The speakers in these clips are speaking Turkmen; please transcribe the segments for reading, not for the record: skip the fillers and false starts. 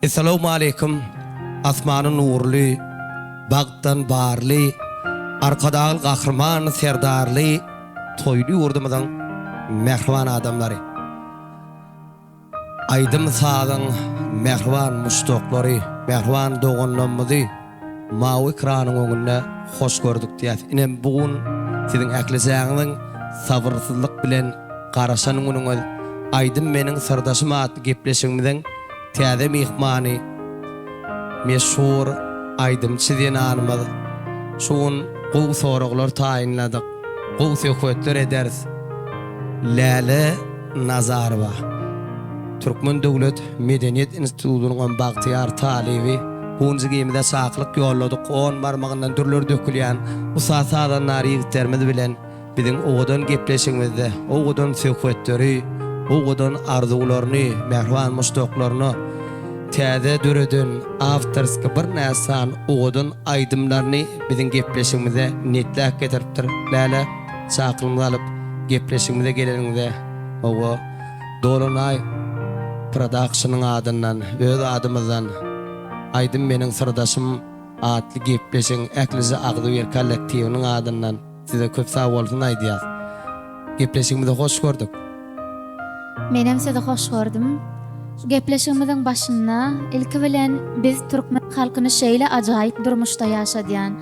Essalawmaleýkim Asmany nurly, bagtdan barly, Arkadagly Gahryman Serdarly toýly ýurdumyzyň mähriban adamlary! Aýdym-sazyň mähriban muşdaklary, mähriban doganlarymyzy mawy ekranyň öňünde hoş gördük diýýäs. Ine bu gün siziň ählijäňiziň sabyrsyzlyk bilen garaşan günüňiz Aýdym meniň syrdaşym atly gepleşigimiziň täze myhmany, meşhur aýdymçy zenanymyz. Şu gün gowy soraglar taýynladyk, gowy söhbetler ederis. Läle Nazarowa, Türkmen döwlet medeniýet institutynyňam bagtyýar talyby. Bu gün jigimize çakylyk ýolladyk. On barmagyndan dürler dökülýän ussat sazandar ýigitlerimiz bilen biziň owadan gepleşigimizde owadan söhbetleri, owadan arzuwlaryny mähriban muşdaklaryna täze döreden awtorski birnäçe sany owadan aýdymlaryny biziň gepleşigimize netläp getiripdir. Läle, çakylygymyzy alyp, gepleşigimize geleniňize, hawa, Dolanaý prodakşynyň adyndan, öz adymyzdan Aýdym meniň syrdaşym atly gepleşigiň ählije agzybir kollektiwiniň adyndan size köp sag bolsun aýdýas. Gepleşigimizi hoş gördük. Menem sizi hoş gördüm. Şu gepleşigimiziň başynda ilki bilen biz türkmen halkyny şeýle ajaýyp durmuşda ýaşadýan,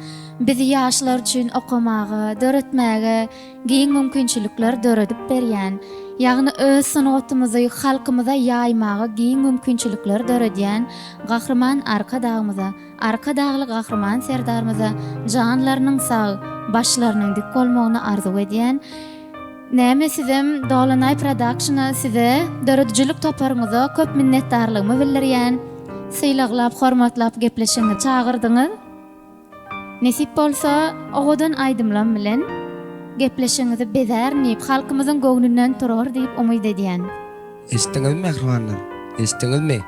bizi ýaşlar üçin okamaga, döretmäge giň mümkinçilikler döredip berýän, ýagny öz sungatymyzy halkymyza ýaýmaga giň mümkinçilikler döredýän Gahryman Arkadagymyza, Arkadagly Gahryman Serdarymyza janlarynyň sag, başlarynyň dik bolmagyny arzuw edýän. Näme sizem Dolanaý Productiona size, döredijilik toparyňyza köp minnetdarlygymy bildirýän. Sylaglap, hormatlap gepleşigiňize çagyrdyňyz. Nesip bolsa, owadan aýdymlam bilen gepleşigiňizi bezärin diýip, halkymyzyň göwnünden turar diýip umyt edýän. Eşitdiňizmi mähribanlar? Eşitdiňizmi?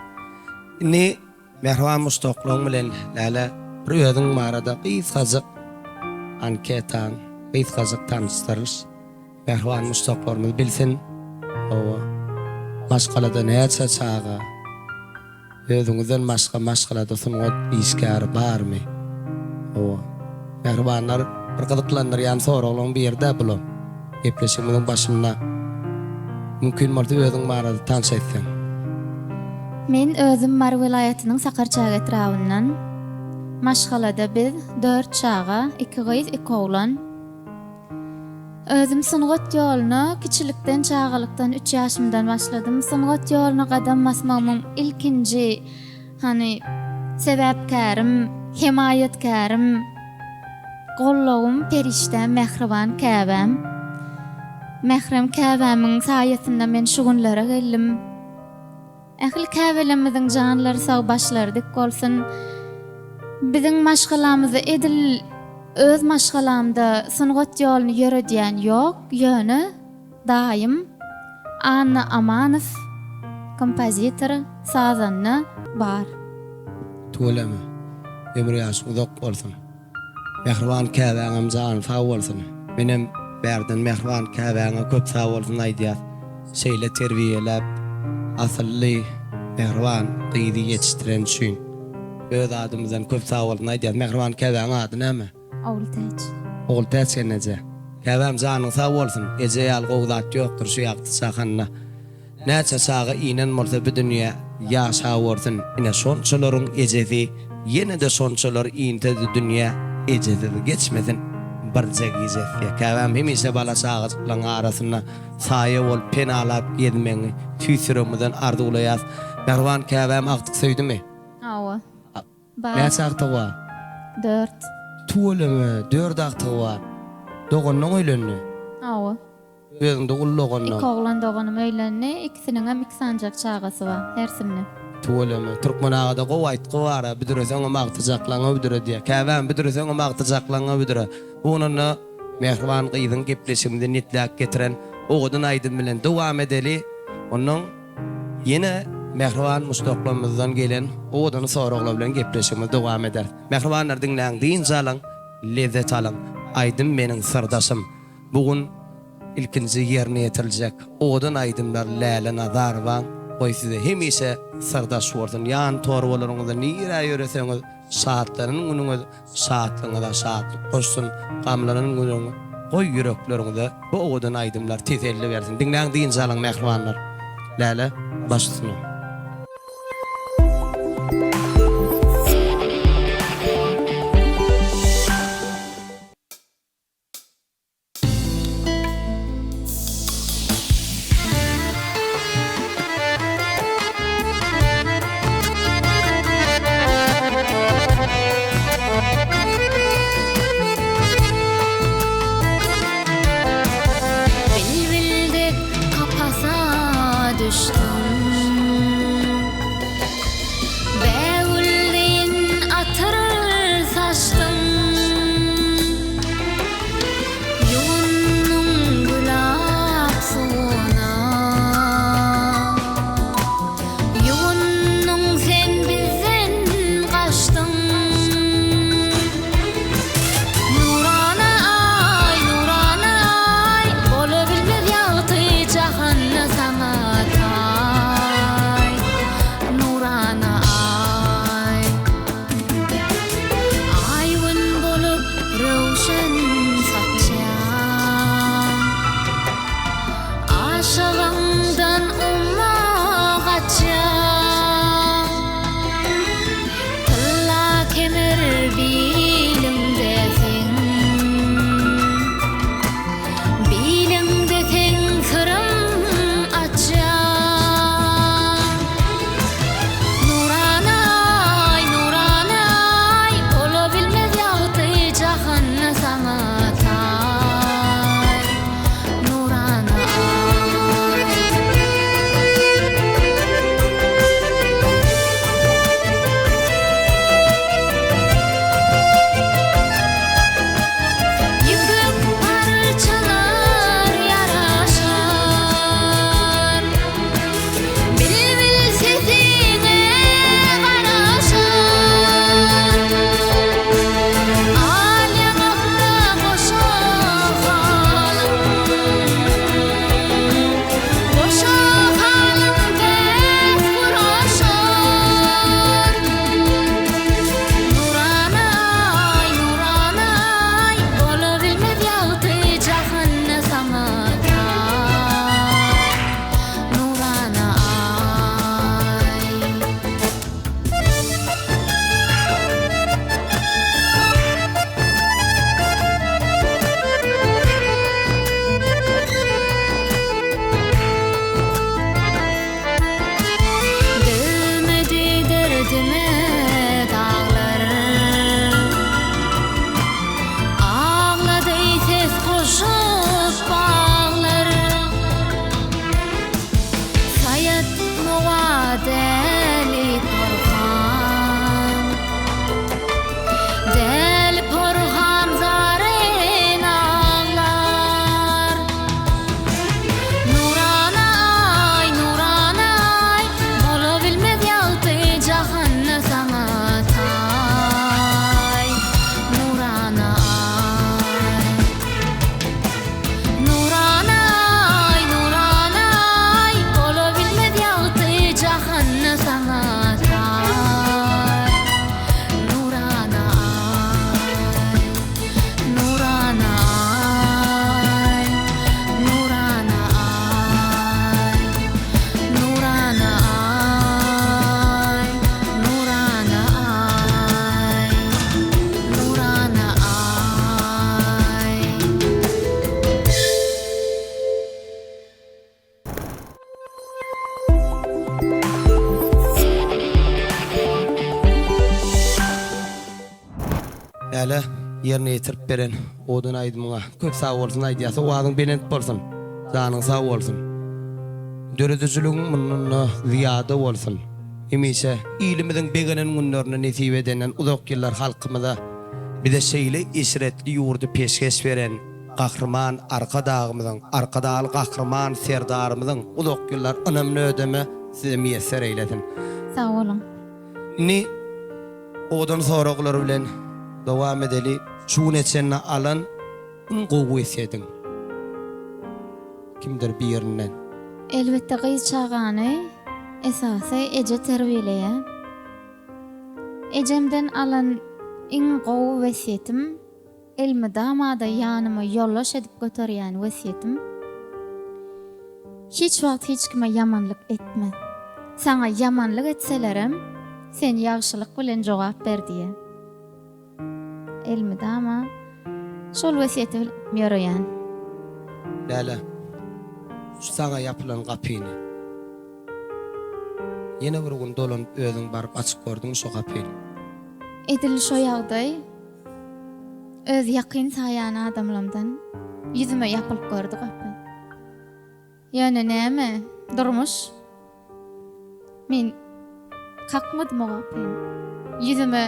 Indi mähriban muşdaklaryň bilen Läle bir özüň barada gysgajyk anketaň, gysgajyk tanyşdyryş. Mähriban muşdaklarymyz bilsin. Hawa. Maşgalada näçe çaga? Özüňizden başga maşgalada sungat işgäri barmy? Hawa. Mähribanlar, bir gyzyklandyrýan soraglaryň biri-dä bulam. Gepleşigimiziň başynda mümkin bolsa özüň barada tanyş etseň. Men özüm Mary welaýatynyň Sakarçäge etrabyndan. Maşgalada biz dört çaga, iki gyz, iki oglan. Özüm sungat ýoluna kiçilikden, çagalykdan, üç ýaşymdan başladym. Sungat ýoluna gadam basmagymyň ilkinji, hany, sebäpkärim, hemaýatkärim, gollagym, perişdäm, mähriban käbäm. Mährem käbämiň saýasynda men şu günlere geldim. Ähli käbelerimiziň janlary sag başlary dik bolsun. Biziň maşgalamyzda edil öz maşgalamda sungat ýoluny ýöredýän ýok, ýöne daýym Anna Amanow kompozitor, sazanda bar. Tüweleme. Ömür ýaşyň uzak bolsun. Mähriban käbäňem jany sag bolsun. Menem bärden mähriban käbäňe köp sag bolsun aýdýas. Şeýle terbiýeläp asylly mähriban gyzy ýetişdireni üçin öz adymyzdan köp sag bolsun aýdýas. Mähriban käbäň ady näme? Ogultäç. Ogultäç gelneje. Käbäm janyň sag bolsun. Eje ýaly gowy zat ýokdur şu ýagty jahanda. Näçe çaga inen bolsa bu dünýä ýaşawersin, ine şonçalaryň ejesi ýene-de şonçalar inse-de dünýä ejesiz geçmesin birje gijesi. Käbäm hemişe bala-çagajyklaň arasynda saýa bolup penalap gezmegiňi tüýs ýüregimizden arzuwlaýas. Mähriban käbäm agtyk söýdümi? Hawa. Bar. Näçe agtygy bar? Dört. Tüweleme, dört agtygy bar. Doganynyň öýlendi? Hawa. Özüňde uly doganlaň. Iki oglan doganym öýlendi, ikisiniňem iki sanjak çagasy bar, hersinde. Tüweleme. Türkmen agada gowy aýtgy bara, büdreseňem agtyjaklaňa büdre diýýär. Käbäm, büdreseňem agtyjaklaňa büdre. Bu gün onda mähriban gyzyň gepleşigimizi netläp getiren owadan aýdym bilen dowam edeli. Onnoň ýene mähriban muşdaklarymyzdan gelen owadan soraglar bilen gepleşigimizi dowam ederis. Mähribanlar diňläň, dynç alyň, lezzet alyň. Aýdym meniň syrdaşym. Bu gün ilkinji ýerine ýetiriljek owadan aýdymlar Läle Nazarowaň. Goý size hemişe syrdaş bolsun. Ýan torbalaryňyzda nirä ýöreseňiz şatlanan günüňiz şatlygyňyza şatlyk goşsun, gamlanan günüňiz goý ýürekleriňize bu owadan aýdymlar teselli bersin. Diňläň dynç alyň mähribanlar. Läle baş üstüne. Bilbil dek kapasa düşdüm. Bägül deýin atyr saçdyň. Ýuwundyň gülap suwuna. Ýuwundyň sen bizden gaçdyň. Nurana aý, nurana aý, Bolabilmez ýagty jahanda saňa taý. Nurana aý. Aý gün bolup röwşen saçýaň. Aşygyňdan umma gaçýaň. Tylla kemer biliňde seň. Biliňde seň syrym açýan. Nurana aý, nurana aý, Bolabilmez ýagty jahanda saňa taý. Nurana aý. Ýüpek parçalar ýaraşar. Bilbil sesiňe garaşar. Al ýaňakda goşa halyň. Goşa halyň bes guraşar. Nurana aý, nurana aý, Bolabilmez ýagty jahanda saňa taý. Nurana aý. Dözmedi derdime daglar. Aglady ses goşup baglar. Saýat Nowa däli porhan. Däli porhan zaryn aglar. Nurana aý, nurana aý, Bolabilmez ýagty jahanda saňa taý. Nurana aý. Nurana aý, nurana aý, Bolabilmez ýagty jahanda saňa taý. Nurana aý. Nurana aý, nurana aý, nurana aý, nurana aý, nurana aý. Läle ýerine ýetirip beren owadan aýdymyňa köp sag bolsun aýdýas owazyň belent bolsun janyň sag bolsun döredijiligiň mundanda zyýada bolsun hemişe ilimiziň begenen günlerine nesip edenden uzak ýyllar halkymyza bize şeýle eşretli ýurdy peşgeş beren Gahryman Arkadagymyzyň Arkadagly Gahryman Serdarymyzyň uzak ýyllar ynamyny ödeme size miýesser eýlesin. Sag boluň. Indi owadan soraglar bilen dowam edeli. Şu güne çenli alan iň gowy wesýetiň kimdir birinden? Elbetde gyz çagany. Esasy eje terbiýeleýär. Ejemden alan iň gowy wesýetim, elmydama-da ýanyma ýoldaş edip göterýän wesýetim, Hiç wagt hiç kime ýamanlyk etme. Saňa ýamanlyk etselerem, sen ýagşylyk bilen jogap ber diýýär. Elmydama şol wesýeti bilen ýöreýän. Läle, şu saňa ýapylan gapyny ýene bir gün dolanyp özüň baryp açyp gördüňmi şo gapyny? Edil şo ýagdaý öz ýakyn saýan adamlamdan ýüzüme ýapylyp gördi gapy. Ýöne näme, durmuş. Men kakmadym o gapyny. Ýüzüme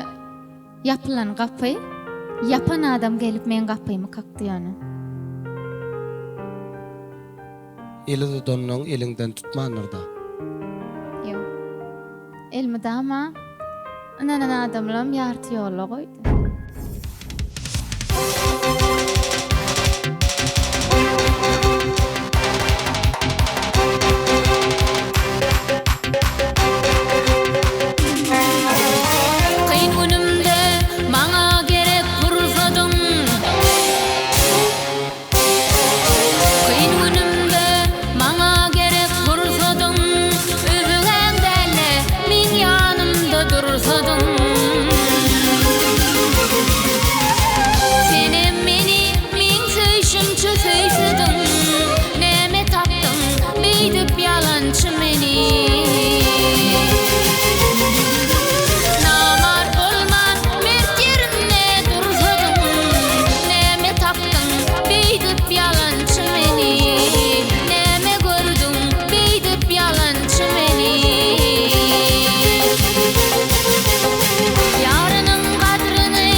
ýapylan gapy, ýapan adam gelip meň gapymy kakdy ýöne. Eli tudanlaň eliňden tutmandyr-da. Ýok. Elmydama ynanan adamlam ýarty ýolda goýdy. Kyn günümde maňa gerek pursadyň. Kyn günümde maňa gerek pursadyň, Özüňem däl-de, meň ýanymda dursadyň. Senem meni meň söýşümçe söýsediň, Näme tapdyň beýdip ýalançy meni. Namart bolman mert ýerinde dursadyň, Näme tapdyň beýdip ýalançy meni Näme gördüň beýdip ýalançy meni Ýarynyň gadryny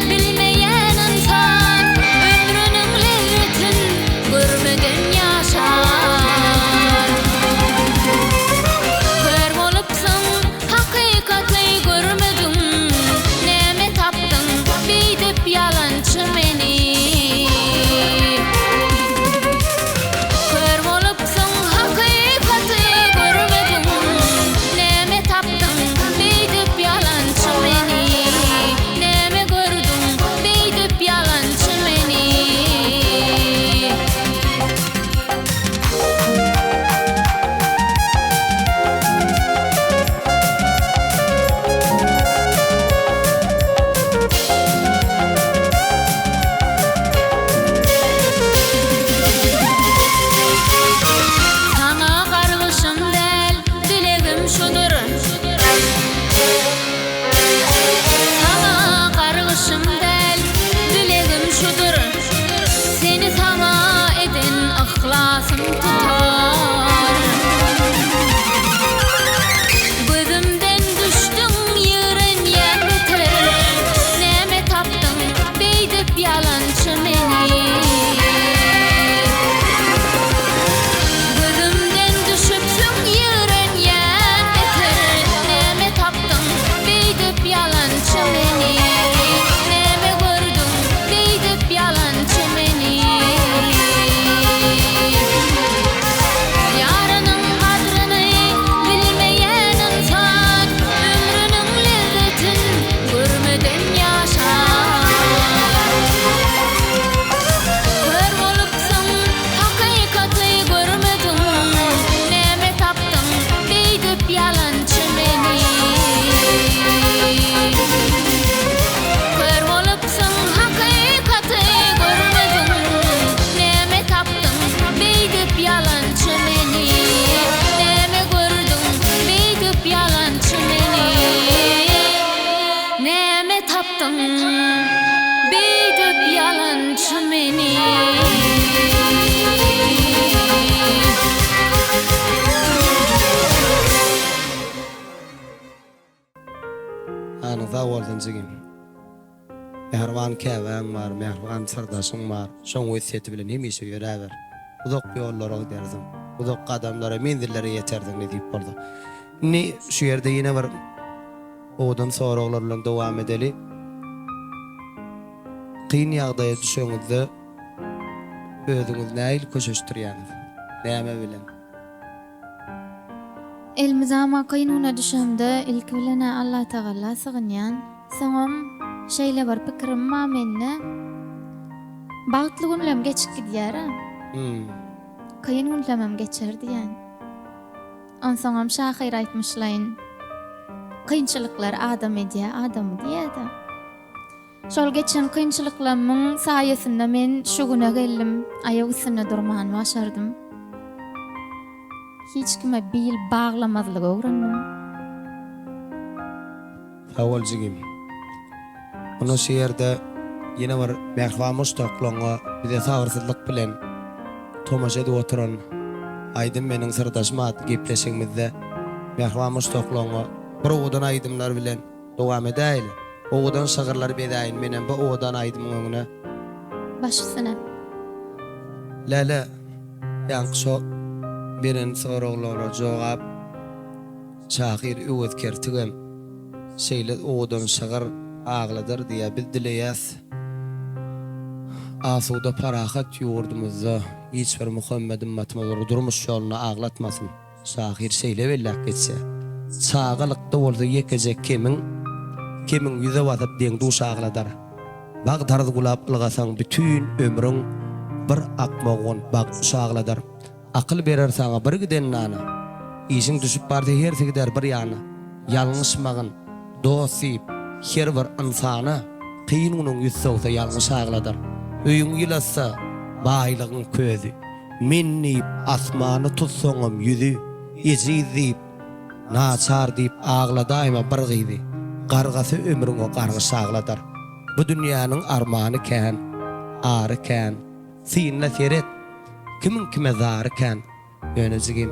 bilmeýän ynsan Ömrüniň lezzetin görmeden ýaşar Kör bolupsyň Hakykaty görmediň, näme tapdyň beýdip ýalançy meni. Kör bolupsyň hakykaty görmediň, näme tapdyň beýdip ýalançy meni. Näme gördüň beýdip ýalançy meni. Saňa gargyşym däl, dilegim şudur. Saňa gargyşym däl, dilegim şudur. Seni saňa eden yhlasym tutar. Gözümden düşdüň ýigrenýän beter. Näme tapdyň beýdip ýalançy meni. Gözümden düşüpsiň ýigrenýän beter. Näme tapdyň beýdip ýalançy meni. Näme gördüň beýdip ýalançy meni. Ýarynyň gadryny bilmeýän ynsan ömrüniň lezzetin görmeden ýaşar. Kör bolupsyň, hakykaty görmediň, näme tapdyň beýdip ýalançy meni. Kör bolupsyň hakykaty görmediň Näme tapdyň beýdip ýalançy meni Näme gördüň beýdip ýalançy meni Näme tapdyň beýdip ýalançy meni. Janyň sag bolsun jigim. Mähriban käbäň bar, mähriban syrdaşyň bar. Şoň wesýeti bilen hemişe ýöräber. Uzak ýollara gidersiň. Uzak gadamlara, menzillere ýetersiň nesip bolsa. Indi şu ýerde ýene bir owadan soraglar bilen dowam edeli. Kyn ýagdaýa düşeňizde özüňizi nähili köşeşdirýäňiz? Näme bilen? Elmydama kyn güne düşemde ilki bilen-ä Allatagalla sygynýan. Soňam şeýle bir pikirim bar mende. Bagtly günlem geçip gidýär-ä. Kyn günlemem geçer diýýän. Onsoňam şahyr aýtmyşlaýyn, Kynçylyklar adam edýär adamy diýýär-de. Şol geçen kynçylyklarymyň saýasynda men şu güne geldim, aýak üstünde durmany başardym. Hiç kime bil baglamazlygy öwrendim. Sag bol jigim. Muna şu ýerde ýene bir mähriban muşdaklaňa bize sabyrsyzlyk bilen tomaşa edip oturan Aýdym meniň syrdaşym atly gepleşigimizde mähriban muşdaklaňa bir owadan aýdymlar bilen dowam edäýeli. Owadan şygyrlary bezäýin menem bu owadan aýdymyň öňüne. Baş üstüne. Läle, ýaňky şo beren soraglara jogap. Şahyr Öwez Kertigem şeýle owadan şygyr agladar diýýär. Biz dileýäs, asuda parahat ýurdumyzda hiç bir Muhammet ymmatymyz bir durmuş ýolunda aglatmasyn. Şahyr şeýle belläp geçýär, Çagalykda bolsa ýekeje kemiň, Kemiň ýüze basyp deň-duş agladar. Bagt arzgulap ylgasaň bütin ömrüň, Bir akmagon bagt guş agladar. Akyl berer saňa bir giden nana. Işiň düşüp barsa hersi gider bir ýana. Ýalňyşmagyn, dost diýip, her bir ynsana, Kyn günüň ýüz sowsa ýalňyş agladar. Öýüň ýylatsa, baýlygyň közi. Men diýip, asmana tutsaňam ýüzi, Ejiz diýip, naçar diýip agladaýma bir gyzy. Gargasa ömrüňe gargyş agladar. Bu dünýäniň armany kän, ary kän. Synla seret, kimiň kime zary kän, Ýöne jigim,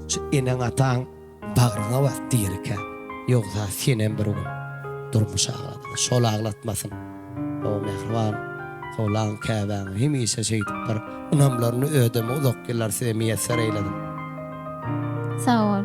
şu eneň-ataň bagryňa bas dirikä, Ýogsa senem bir gün durmuş agladar. Şol aglatmasyn. O mähriban Howlaň käbäňi hemişe şeýdip bir ynamlaryny ödeme uzak ýyllar size miýesser eýlesin. Sag bol.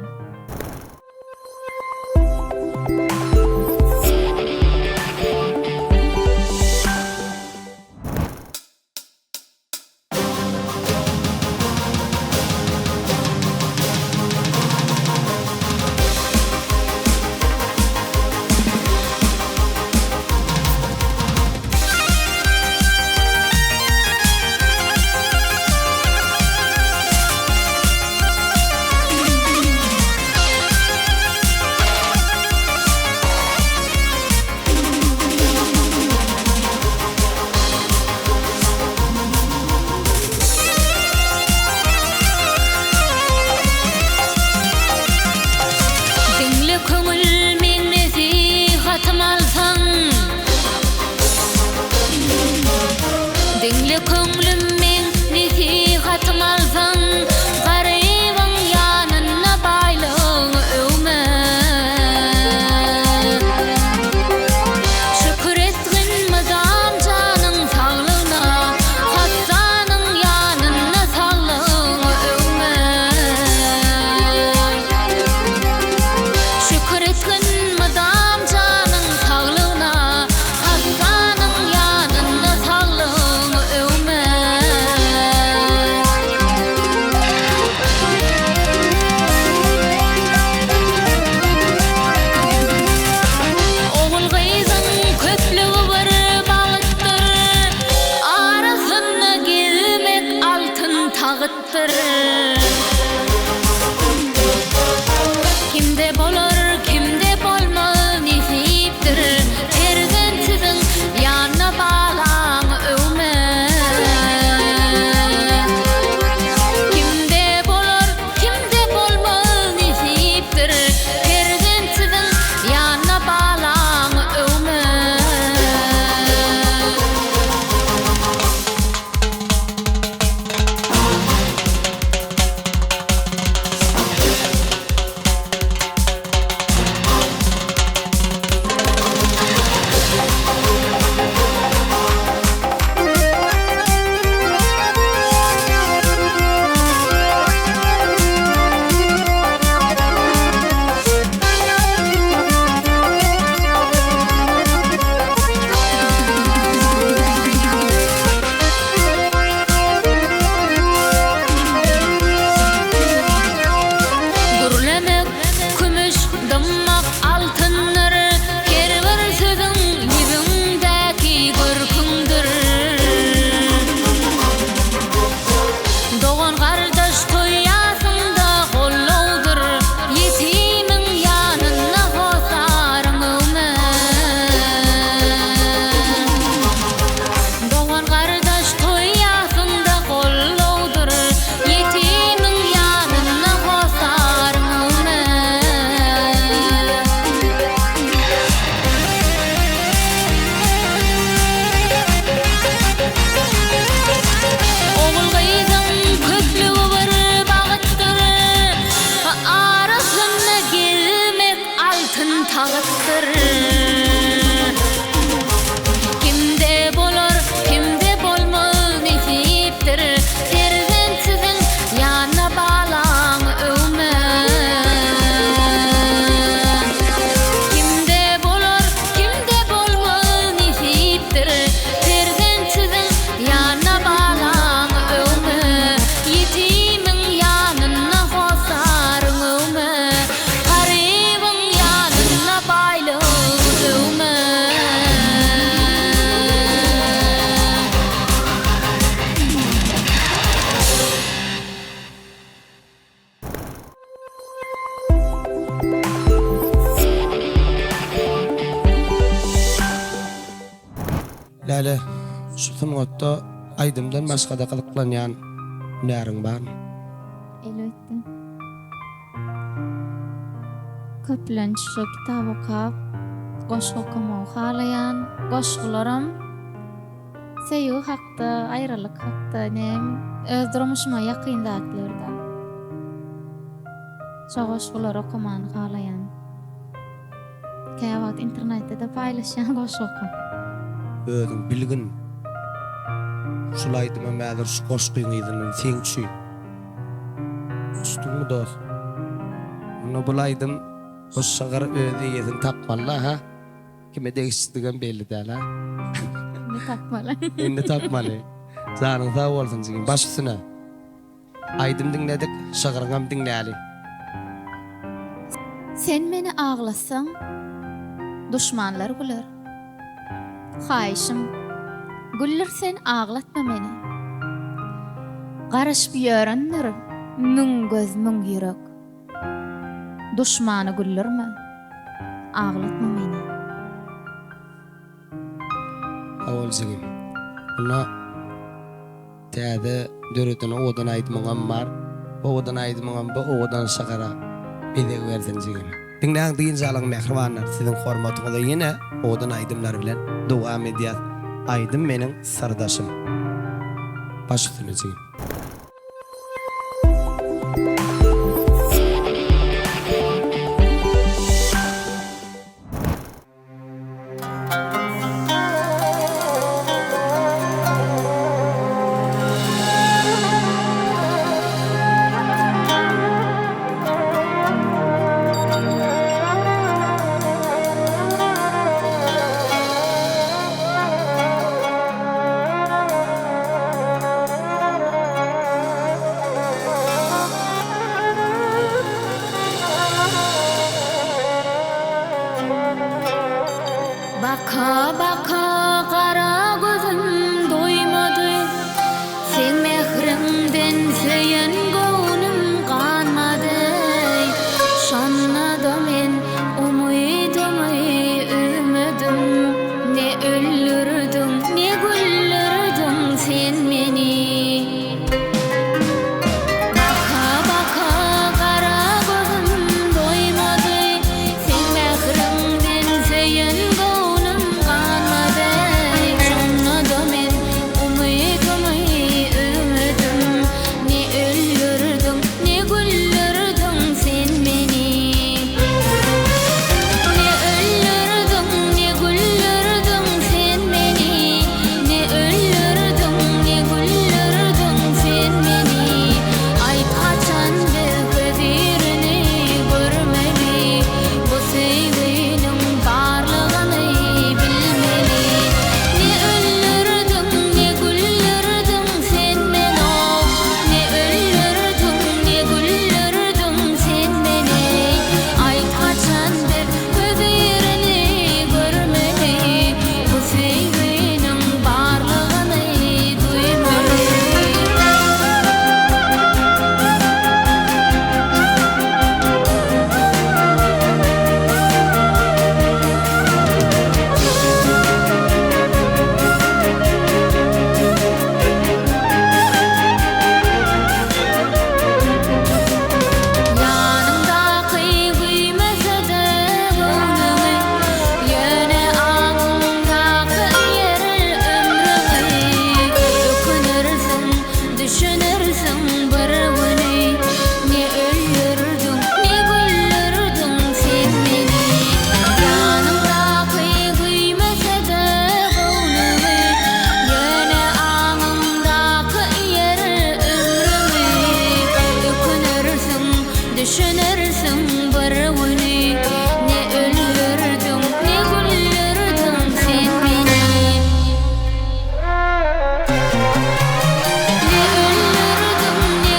Diňle köňül meň nesihatym alsaň Diňle köňlüm meň nesihatym alsaň Garybyň ýanynda baýlygyňy öwme Şükür etgin mydam janyň saglygyna, Hassanyň ýanynda saglygyňy öwme. Şükür etgin mydam janyň saglygyna, Hassanyň ýanynda saglygyňy öwme. Ogul-gyzyň köplügi bir bagtdyr, Arasynda gezmek altyn tagtdyr. Kimde bolar, kimde bolmaz nesipdir, Perzentsiziň ýanna balaňy öwme. Kimde bolar, kimde bolmaz nesipdir, Perzentsiziň ýanna balaňy öwme. Läle, şu sungatda aýdymdan başga-da gyzyklanýan hünäriň barmy? Elbetde. Köplenç şu kitap okap, goşgy okamagy halaýan. Goşgularam söýgi hakda, aýralyk hakda, nem öz durmuşyma ýakyn zatlarda. Şo goşgulary okamany halaýan. Käwagt internetde-de paýlaşýan goşgy okap. Özüň bilgin. Şul aýdymam häzir şu goşgyň yzyndan seň üçin. Düşdüňmi dos? Munda bul aýdym, bu şygyr öz eýesini tapmaly-la, hä? Kime degişlidigem belli däl, hä? Indi tapmaly. Indi tapmaly. Janyň sag bolsun jigim, baş üstüne. Aýdym diňledik, şygryňam diňläli. Sen meni aglatsaň, duşmanlar güler. Haýyşym, güldür sen aglatma meni. Garaşyp ýörendir müň göz, müň ýürek. Duşmany güldürme, aglatma meni. Sag bol jigim. Onda täze döreden owadan aýdymyňam bar. Owadan aýdymyňam bu owadan şygyra bezeg bersin jigim. Diňläň dynç alyň mähribanlar siziň hormatyňyza ýene owadan aýdymlar bilen dowam edýäs aýdym meniň syrdaşym. Baş üstüne jigim. Baka-baka gara gözüm doýmady, Seň mähriňden söýen göwnüm ganmady. Şonda-da men umydymy üzmedim, Ne öldürdiň, ne güldürdiň sen meni. Baka-baka gara gözüm doýmady, Seň mähriňden söýen göwnüm ganmady. Şonda-da men umydymy üzmedim, Ne öldürdiň, ne güldürdiň sen meni. Ne öldürdiň, ne güldürdiň sen meni, Ne öldürdiň, ne güldürdiň sen meni. Aýt haçan biz hözirini görmeli, Bu söýginiň barlygyny bilmeli. Ne öldürdiň, ne güldürdiň sen meni, Ne öldürdiň, ne güldürdiň sen meni. Aýt haçan biz hözirini görmeli, Bu söýginiň barlygyny duýmaly. Ýanyňdaky güýmese-de göwnüňi, Ýöne aňyňdaky ýer ömrüňi. Ökünersiň, düşünersiň bir güni, Ne öldürdiň, ne güldürdiň sen meni. Ýanyňdaky güýmese-de göwnüňi, Ýöne aňyňdaky ýer ömrüňi. Ökünersiň, düşünersiň bir güni, Ne öldürdiň, ne güldürdiň sen meni. Ne öldürdiň, ne.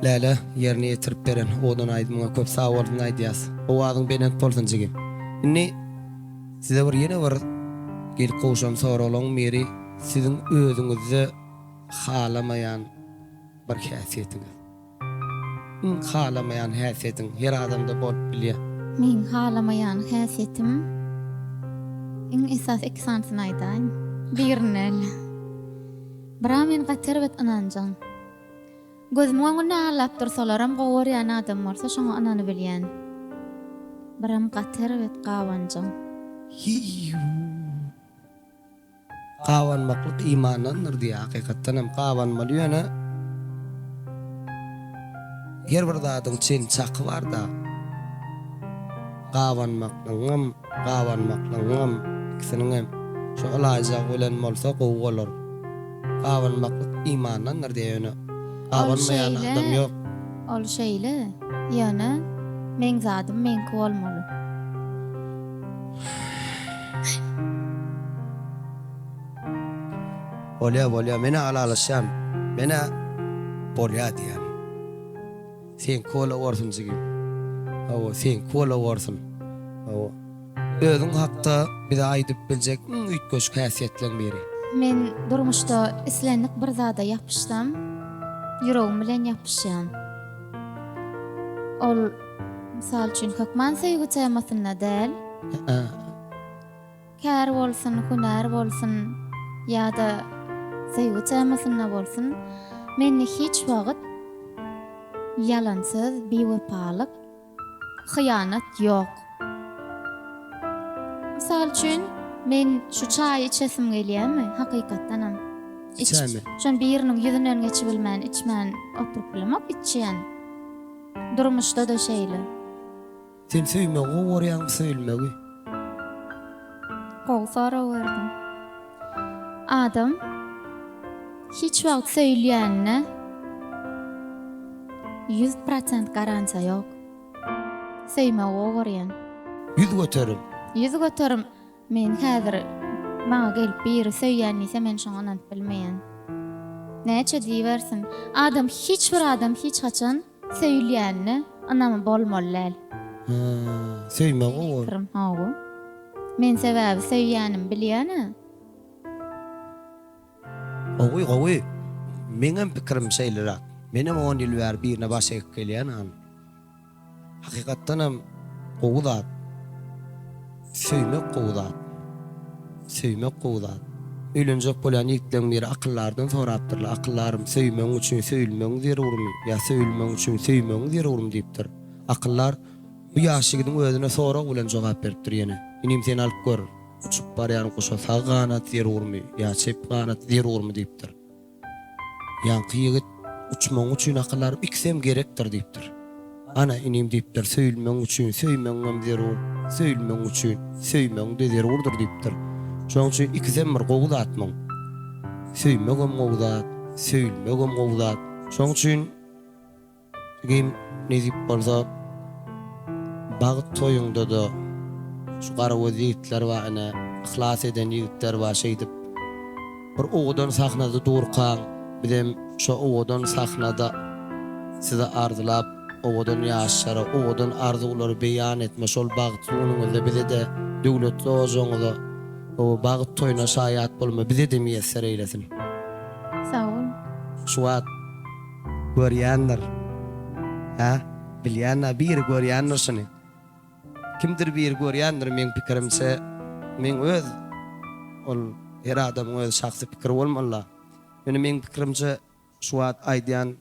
Läle, ýerine ýetirip beren owadan aýdymyňa köp sag bolsun aýdýas. Owazyň belent bolsun jigim. Indi size bir ýene bir gelip gowşan soraglaň biri siziň özüňizde halamaýan bir häsiýetiňiz. Iň halamaýan häsiýetiň her adamda bolup bilýär. Meň halamaýan häsiýetim iň esasy iki sanysyny aýdaýyn. Birini däl. Bira men gaty erbet ynanjaň. Gözümiň öňünde aldap dursalaram gowy görýän adam bolsa şoňa ynanybilýän. Biram gaty erbet gabanjaň. Hiýuu. Gabanmaklyk imandandyr diýýär. Hakykatdan hem gabanmaly ýöne her bir zadyň çen çaky barda. Gabanmaklygyňam, gabanmaklygyňam ikisiniňem şo ylaýjagy bilen bolsa gowy bolar. Gabanmaklyk imandandyr diýýär ýöne gabanmaýan adam ýok. Ol şeýle, ýöne meň zadym meňki bolmaly. Bolýa bolýa menä ylalaşýan menä bolýa diýýän seňki bolaworsun jigim hawa seňki bolaworsun hawa özüň hakda bize aýdyp biljek iň üýtgeşik häsiýetleň biri. Men durmuşda islendik bir zada ýapyşsam ýüregim bilen ýapyşýan. Ol Mysal üçin, hökman söýgi temasynda däl. Kär bolsun, hünär bolsun ýa-da söýgi temasynda bolsun, mende hiç wagt ýalan söz, biwepalyk, hyýanat ýok. Mysal üçin, men şu çaýy içesim gelýärmi, hakykatdanam. Içäýme. Şony biriniň ýüzünden geçibilmän, içmän oturyp bilemok, içýän. Durmuşda-da şeýle. Sen söýmegi gowy görýäňmi söýülmegi? Gowy sorag berdiň. Adam hiç wagt söýülýänine 100% garantiýa ýok. Söýmegi gowy görýän. 100%. 100% Men häzir maňa gelip biri söýýän diýse men şoňa ynanyp bilmeýän. Näçe diýibersin. Adam hiç bir adam hiç haçan söýülýänine ynamy bolmaly däl. Hä, söýme gowy. Pikirim hawa. Men sebäbi söýýänimi bilýänä. Gowy gowy. Meňem pikirim şeýleräk. Menem on ýyl bäri birine baş egip gelýän han. Hakykatdanam gowy zat. Söýmek gowy zat. Söýmek gowy zat. Öýlenjek bolýan ýigitleň biri akyldardan sorapdyrlar, Akyldarym, söýmegiň üçin söýülmegiň zerurmy ýa söýülmegiň üçin söýmegiň zerurmy diýipdir. Akyldar bu ýaş ýigidiň özüne sorag bilen jogap beripdir ýene, Inim sen alyp gör, uçup barýan guşa sag ganat zerurmy ýa çep ganat zerurmy diýipdir. Ýaňky ýigit, Uçmagyň üçin akyllaryň ikisem gerekdir diýipdir. Ana, inim diýipdir, söýülmegiň üçin söýmegiňem zerur, söýülmegiň üçin söýmegiň-de zerurdyr diýipdir. Şonuň üçin ikisem bir gowy zat muň. Söýmegem gowy zat, söýülmegem gowy zat. Şonuň üçin. Jigim nesip bolsa bagt toýuňdada şu garagöz ýigitler bar ine yhlas eden ýigitler bar şeýdip bir owadan sahnada durkaň bizem şo owadan sahnada sizi arzylap owadan ýaşlara owadan arzuwlary beýan etme şol bagtly günüňizde bizede döwletli ojagyňyza bagt toýuna şaýat bolma bizede miýesser eýlesin. Sag bol. Şu wagt Görýändir. Hä? Bilýän-ä, biri görýändir şuny. Kimdir biri görýändir, meň pikirimçe, meň öz, ol her adamyň öz şahsy pikiri bolmaly-da. Ýöne meň pikirimçe, şu wagt aýdýan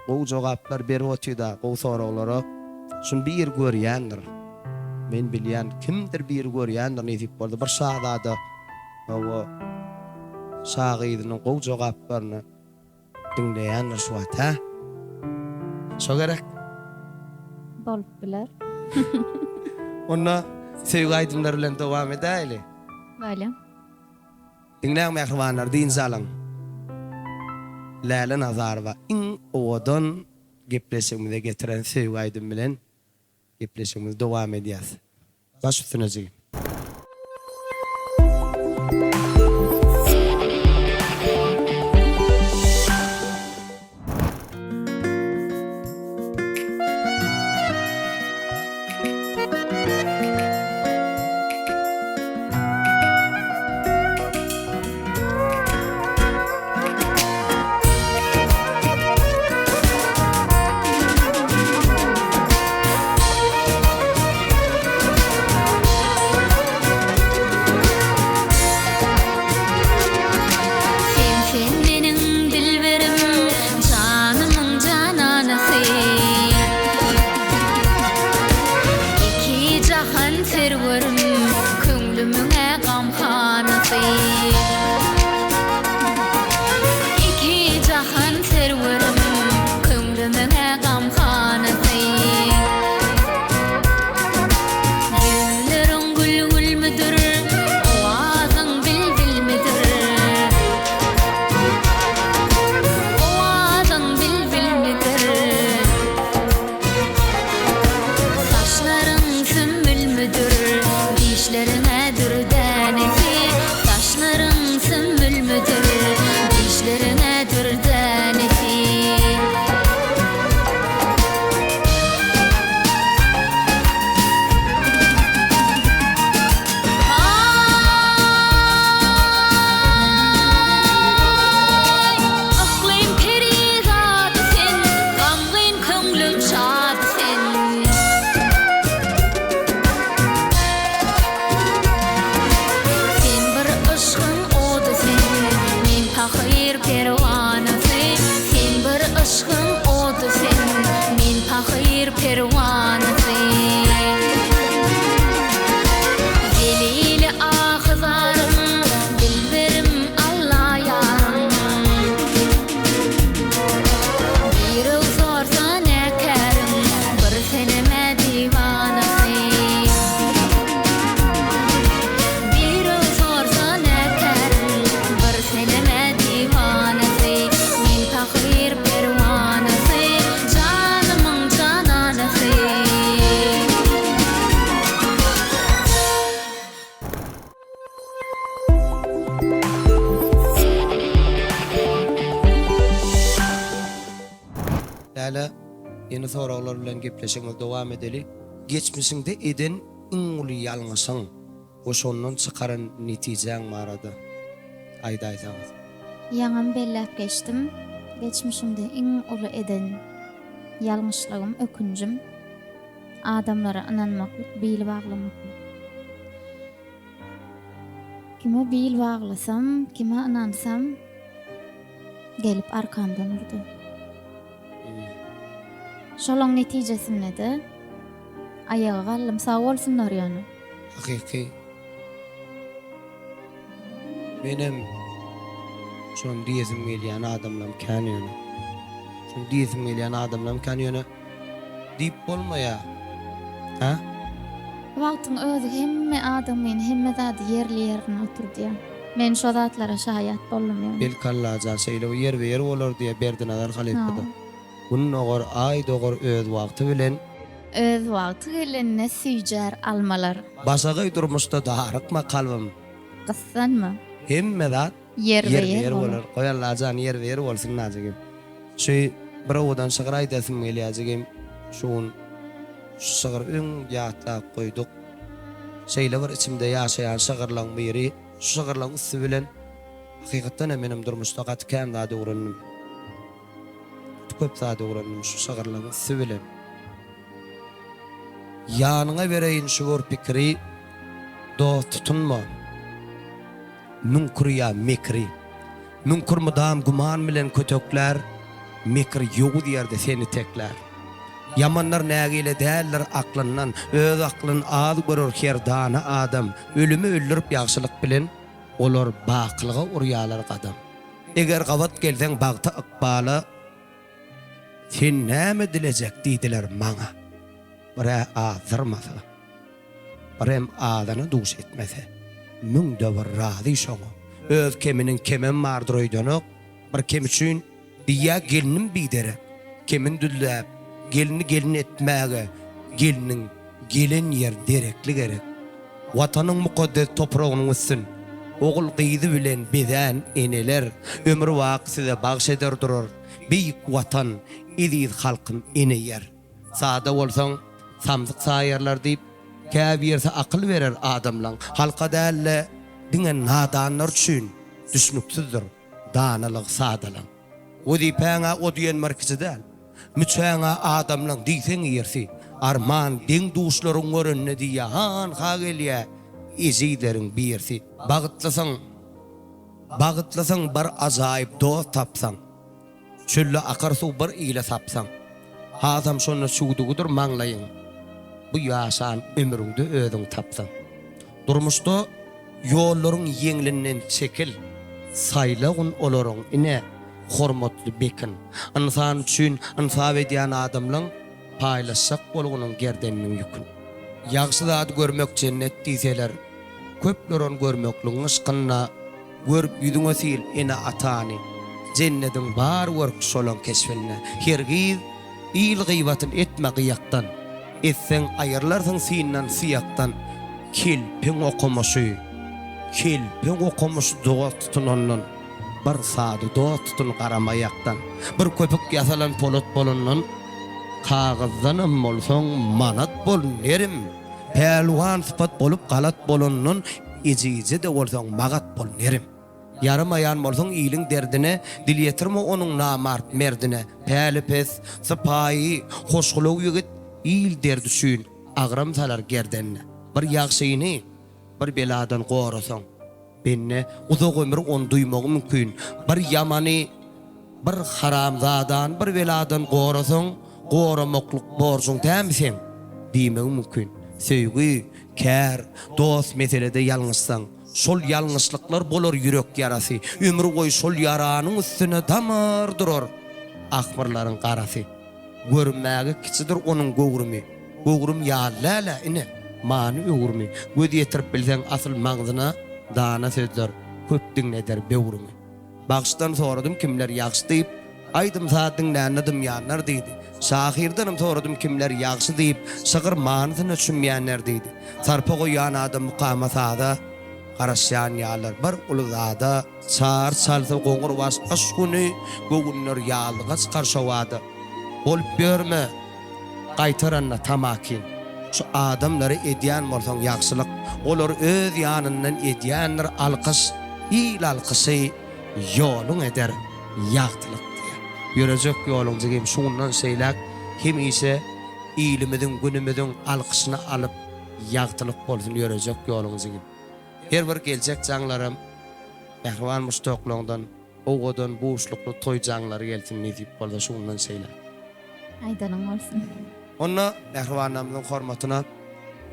gowy jogaplar berip otyr-da, gowy soraglara. Şuny biri görýändir. Men bilýän, kimdir biri görýändir, nesip bolsa, bir şazada, hawa, şa gyzynyň gowy jogaplaryny. Diňleýändir şu wagt hä? Şo gerek. Bolup biler. Onda söýgi aýdymlary bilen dowam edäýli. Bolýa. Diňläň mähribanlar dynç alyň. Läle Nazarowa iň owadan gepleşigimize getiren söýgi aýdymy bilen gepleşigimizi dowam edýäs. Baş üstüne jigim. Läle, ýene soraglar bilen gepleşigimizi dowam edeli. Geçmişiňde eden iň uly ýalňyşyň we şondan çykaran netijäň barada aýdaýsaňyz. Ýaňam belläp geçdim, geçmişimde iň uly eden ýalňyşlygym, ökünjim adamlara ynanmaklyk, bil baglamaklyk. Kime bil baglasam, kime ynansam, gelip arkamdan urdy. Şolaň netijesinde-de aýaga galdym. Sag bolsunlar ýöne. Hakyky. Menem şony diýesim gelýän adamlam kän ýöne. Şony diýesim gelýän adamlam kän ýöne diýip bolmaýar. Hä? Wagtyň özi hemme adamyny, hemme zady ýerli-ýerine oturdýar. Men şo zatlara şaýat boldum ýöne. Belki Allajan şeýle bir ýerbe-ýer bolar diýýär Berdinazar halypa-da. Gün dogar, Aý dogar öz wagty bilen. Öz wagty gelende süýjär almalar. Başagaý durmuşda darykma kalbym. Gyssanma. Hemme zat ýerbe-ýer bolar. Goý Allajan ýerbe-ýer bolsun jigim. Şu bir owadan şygyr aýdasym gelýär jigim. Şu gün şu şygyry öň ýatlap goýduk. Şeýle bir içimde ýaşaýan şygyrlaň biri. Şu şygyrlaň üsti bilen hakykatdan hem menem durmuşda gaty kän zat öwrendim. Gaty köp zat öwrendim şu şygyrlaň üsti bilen. Ýanyňa bereýin şu bir pikiri, Dost tutunma, müňkür ýa mekiri. Müňkür mydam güman bilen köteklär, Mekir ýowuz ýerde seni teklär. Ýamanlar nägile däldir aklyndan, Öz aklyn az görer her dana adam. Ölümi öldürip ýagşylyk bilen, Olar bakylyga urýarlar gadam. Eger gabat gelseň bagta ykbala, Sen näme dilejek diýdiler maňa. Bir-ä azdyrmasa, birem azana duş etmese, müňde bir razy şoňa. Öz keminiň kemem bardyr öýdenok, bir kem üçin diýýä gelnim biderek. Kemin düzläp, gelni gelin etmäge gelniň gelen ýeri derekli gerek. Watanyň mukaddes topragynyň üstün ogul-gyzy bilen bezän eneler ömürbaky size bagş eder durar. Beýik Watan, eziz halkym ene ýer. Sada bolsaň, samsyk saýarlar diýip, käbirsi akyl berer adamlaň. Halka däl-de, diňe nadanlar üçin düşnüksizdir danalygy sadalaň. Wezipäň-ä o diýen bir kiçi däl. Müçäň-ä adamlaň diýseň irsi. Arman, deň-duşlaryň görende diýýä, hanha gelýä ejizleriň birsi. Bagtlysyň, bagtlysyň bir ajaýyp dost tapsaň. Çölde akar suw bir ile sapsaň. Hasam şonda çüwdügidir maňlaýyň. Bu ýaşan ömrüňde özüň tapsaň. Durmuşda ýollaryň ýeňlinden çekil. Saýlagyn olaryň, ine, hormatly bekin. Ynsan üçin ynsap edýän adamlaň paýlaşjak bolgunyň gerdeniniň ýükün. Ýagşy zady görmek jennet diýseler, köpler ony görmekligiň yşkynda. Görüp ýüzüňe sil ene-atany, Jennediň bar görki şolaň keşbinde. Hergiz il gybatyn etme gyýakdan, Etseň aýrylarsyň syndan, syýakdan. Kelpeň okumyşy, kelpeň okumyş dost tutunandan, Bir sada dost tutun garamaýakdan. Bir köpük ýasalan polat bolandan, Kagyzdanam bolsaň manat bol nerim. Pälwan sypat bolup galat bolandan ejizje-de bolsaň magat bol nerim. Ýaramaýan bolsaň iliň derdine, dil ýetirme onuň namart merdine. Päli pes, sypaýy, hoşgylaw ýigit il derdi üçin agram salar gerdenine. Bir ýagşyny bir beladan gorasaň. Bende uzak ömür ony duýmagy mümkin. Bir ýamany, bir haramzadany bir beladan gorasaň, goramaklyk borjuň dämi seň? diýmegi mümkin. Söýgi, kär, dost meselede ýalňyşsaň, şol ýalňyşlyklar bolar ýürek ýarasy. Ömür boýy şol ýaranyň üstüne damar durar ahmyrlaryň garasy. Görünmäge kiçidir onuň göwrümi. Göwrüm ýaly däl-ä, ine, many öwrümi. Göz ýetirip bilseň asyl maňzyna, Dana sözler köp diňleder böwrüňi. Bagşydan soradym kimler ýagşy diýip, Aýdym-saz diňlände dymýanlar diýdi. Şahyrdanam soradym kimler ýagşy diýip, Şygyr manysyna çümýänler diýdi. Sarpa goýýan adam mukama saza, Garaşýan ýalydyr bir uly zada. Çar çalsa goňur baş gyş güni, Göwünler ýazlyga çykar şobada. Bolup ýörme gaýtaranda tamakin. Şu adamlara edýän bolsaň ýagşylyk, olar öz ýanyndan edýändir alkyş, il alkyşy ýoluň eder ýagtylyk diýýär. Ýörejek ýoluň jigim şundan şeýläk hemişe ilimiziň günümiziň alkyşyny alyp ýagtylyk bolsun ýörejek ýoluň jigim. Her bir geljek jaňlaram mähriban muşdaklaňdan owadan buşlukly toý jaňlary gelsin nesip bolsa şundan şeýläk. Aýdanyň bolsun. Onda mähribanlarymyzyň hormatyna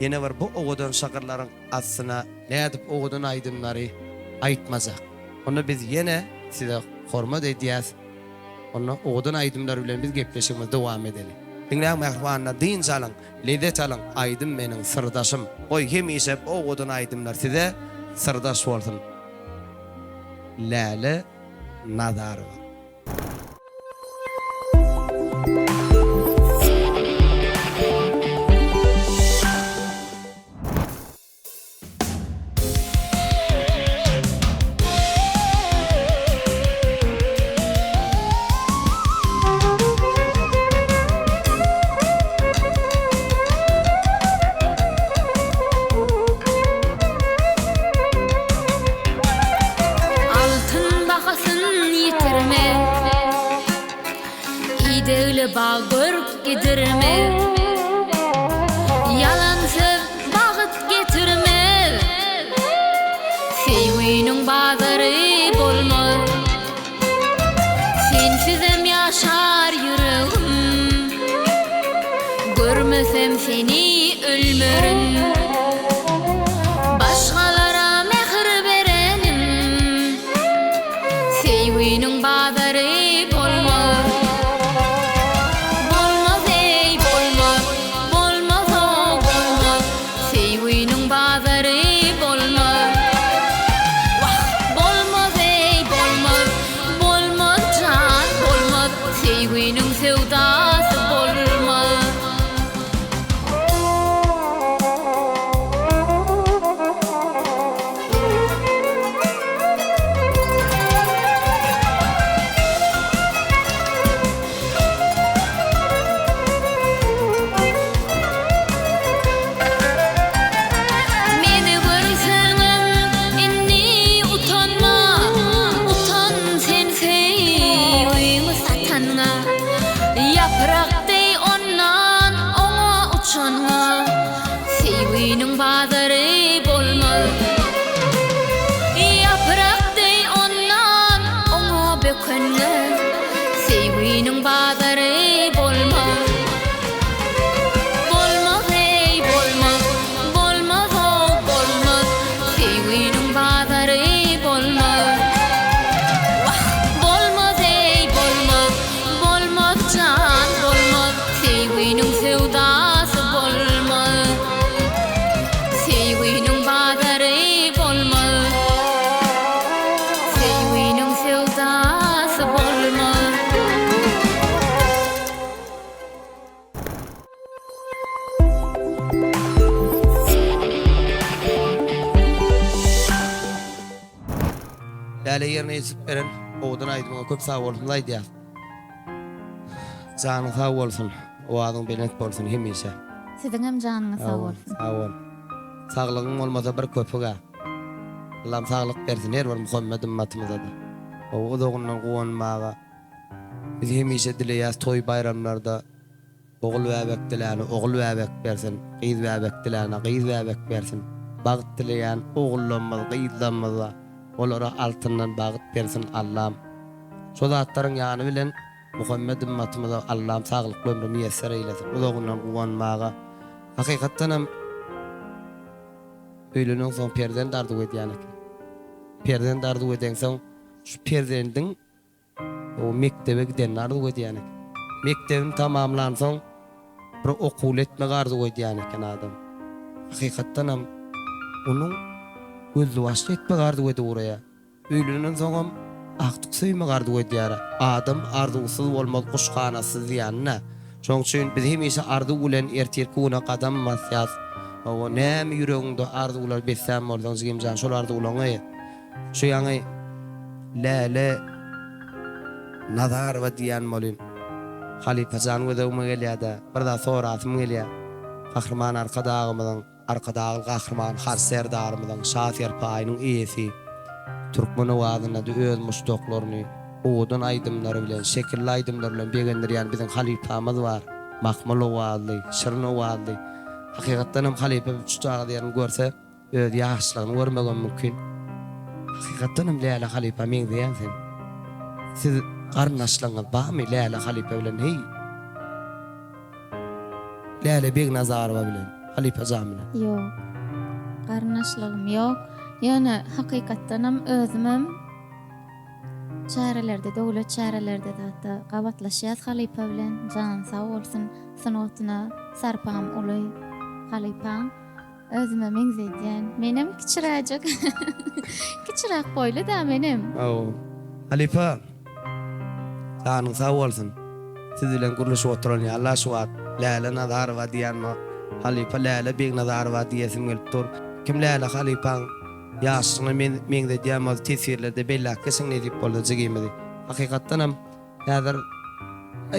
ýene bir bu owadan şygyrlaryň astyna nädip owadan aýdymlary aýtmajak. Onda biz ýene size hormat edýäs. Onda owadan aýdymlar bilen biz gepleşigimizi dowam edeli. Diňläň mähribanlar dynç alyň, lezzet alyň aýdym meniň syrdaşym. Goý hemişe bu owadan aýdymlar size syrdaş bolsun. Läle Nazarowa. Altyn bahasyn ýitirme. Idegli bag görk gidirme. Ýalan söz bagt getirmez. Söýginiň bazary bolmaz. Sensizem ýaşar ýüregim. Görmesem seni ölmerin. Başgalara mähir berenim. Söýginiň bazary bolmaz. Bolmaz eý bolmaz, bolmaz-ow bolmaz. Söýginiň bazary bolmaz. Wah, bolmaz eý bolmaz, bolmaz jan bolmaz. Söýginiň söwdasy bolmaz. Meni görseňem indi utanma, utan sen söýgüňi satanyňa, ýaprak deý ondan oňa uçanyňa. Söýginiň bazary bolmaz. Ýaprak deý ondan oňa bökende. Söýginiň bazary bolmaz. Bolmaz eý bolmaz, bolmaz-ow bolmaz. Söýginiň bazary bolmaz. Wah, bolmaz eý bolmaz, bolmaz jan bolmaz. Söýginiň söwdasy bolmaz. Söýginiň bazary bolmaz. Söýginiň söwdasy bolmaz. Läle ýerine ýetirip beren owadan aýdymyňa köp sag bolsun aýdýas. Janyň sag bolsun, owazyň belent bolsun hemişe. Siziňem janyňyz sag bolsun. Sag bol. Saglygyň bolmasa bir köpüg-ä. Allam saglyk bersin her bir Muhammet ymmatymyzada. Gowy uzagyndan guwanmaga. Biz hemişe dileýäs toý baýramlarda Ogul bäbek diläne ogul bäbek bersin, gyz bäbek diläne gyz bäbek bersin. Bagt dileýän ogullarymyz, gyzlarymyza olara altyndan bagt bersin Allam. Şo zatlaryň ýany bilen Muhammet ymmatymyza Allam saglykly ömri miýesser eýlesin, uzagyndan guwanmaga. Hakykatdanam öýleneňsoň perzent arzuw edýän eken. Perzent arzuw edeňsoň şu perzendiň O mekdebe gidenini arzuw edýän eken. Mekdebini tamamlansoň, bir okuwly etmegi arzuw edýän eken adam. Hakykatdanam, onuň gözli-başly etmegi arzuw edip ugraýar. Öýlenensoňam agtyk söýmegi arzuw edýär. Adam arzuwsyz bolmaz, guş ganatsyz diýýän-dä. Şonuň üçin biz hemişe arzuw bilen ertirki güne gadam basýas. Hawa, näme ýüregiňde arzuwlar beslän bolsaň, jigim jan, şol arzuwlaryňy Şu ýaňy Läle Nazarowa diýýän bolyn. Halypa jan göz öňüme gelýär-de, bir zat sorasym gelýär. Gahryman Arkadagymyzyň, Arkadagly Gahryman Har Serdarymyzyň Şa serpaýynyň eýesi, türkmen owazynda-da öz muşdaklaryny owadan aýdymlary bilen, şekilli aýdymlary bilen begendirýän biziň halypamyz bar. Mahmal owazly, şirin owazly. Hakykatdan hem halypa bir çuçjagaz ýerini görse, Öz ýaşlygyny görmegem mümkin. Hakykatdan hem Läle halypa meňzeýäň sen. Siz garyndaşlygyňyz barmy Läle halypa bilen heý? Läle Begnazarowa bilen, halypa jan bilen. Ýok. Garyndaşlygym ýok. Ýöne hakykatdanam özümem çärelerde, döwlet çärelerde zatda gabatlaşýas halypa bilen. Jany sag bolsun, sungatyna sarpam uly halypaň. Özüme meňzedýän. Menem kiçiräjek. Kiçiräk boýly-da menem. Hawa. Halypa, janyň sag bolsun. Siz bilen gürleşip oturan ýaly-la şu wagt. Läle Nazarowa diýýänmi, halypa Läle Begnazarowa diýesim gelip dur. Kim Läle halypaň ýaşlygyna meňzedýän bolsa teswirlerde belläp geçiň nesip bolsa jigimizi. Hakykatdanam Häzir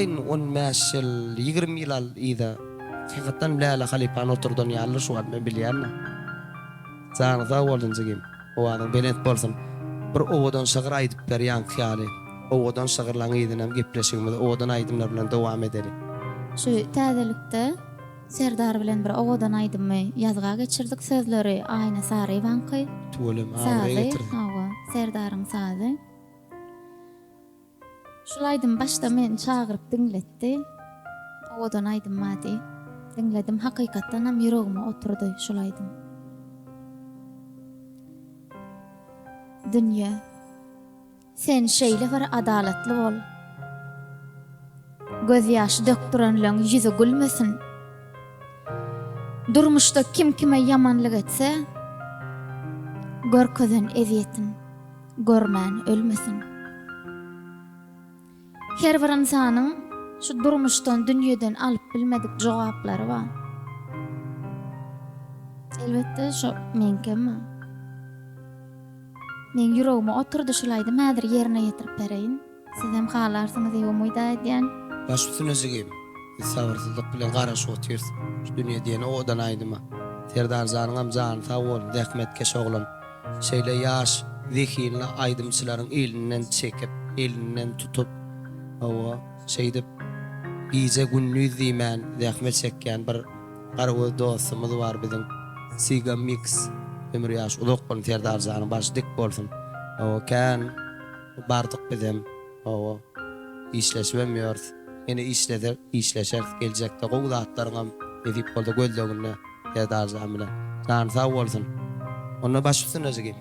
indi 15 ýyl, 20 ýyl al yza. Hakykatdan Läle halypany oturdan ýalydyr şu wagt men bilýän-de. Janyň sag bolsun jigim. Owazyň belent bolsun. Bir owadan şygyr aýdyp ber ýaňky ýaly. Owadan şygyrlaň yzynam gepleşigimizi owadan aýdymlar bilen dowam edeli. Şu täzelikde Serdar bilen bir owadan aýdymy ýazga geçirdik sözleri Aýna Saryýewaňky. Tüweleme abraý Sazy getirdi. hawa Serdaryň sazy. Şul aýdym başda meni çagyryp diňletdi. Owadan aýdym bar diýip. Diňledim hakykatdanam ýüregime oturdy şul aýdym. Dünýe. Sen şeýle bir adalatly bol. Gözýaşy dökdürenleň ýüzi gülmesin. Durmuşda kim kime ýamanlyk etse, görkezen ezýetin. Görmän ölmesin. Her bir ynsanyň şu durmuşdan, dünýeden alyp bilmedik jogaplary bar. Elbetde şo meňkem bar. Meň ýüregime oturdy şul aýdym häzir ýerine ýetirip bereýin. Sizem halarsyňyz diýip umyda edýän. Baş üstüne jigim. Biz sabyrsyzlyk bilen garaşyp otyrys şu dünýe diýen owadan aýdyma. Serdarjanyňam jany sag bolsun zähmetkeş oglan. Şeýle ýaş zehinli aýdymçylaryň elinden çekip, elinden tutup, hawa, şeýdip gije-gündiz diýmän zähmet çekýän bir garagöz dostumyz bar biziň. Siga Mix ömür ýaşy uzak bolsun Serdarjanyň başy dik bolsun. Hawa, kän bardyk bizem. Hawa, işleşibem ýörüs. Ýene işlesek, işleşeris geljekde gowy zatlaryňam nesip bolsa gözleginde Serdarjan bilen. Jany sag bolsun. Onda baş üstüne jigim.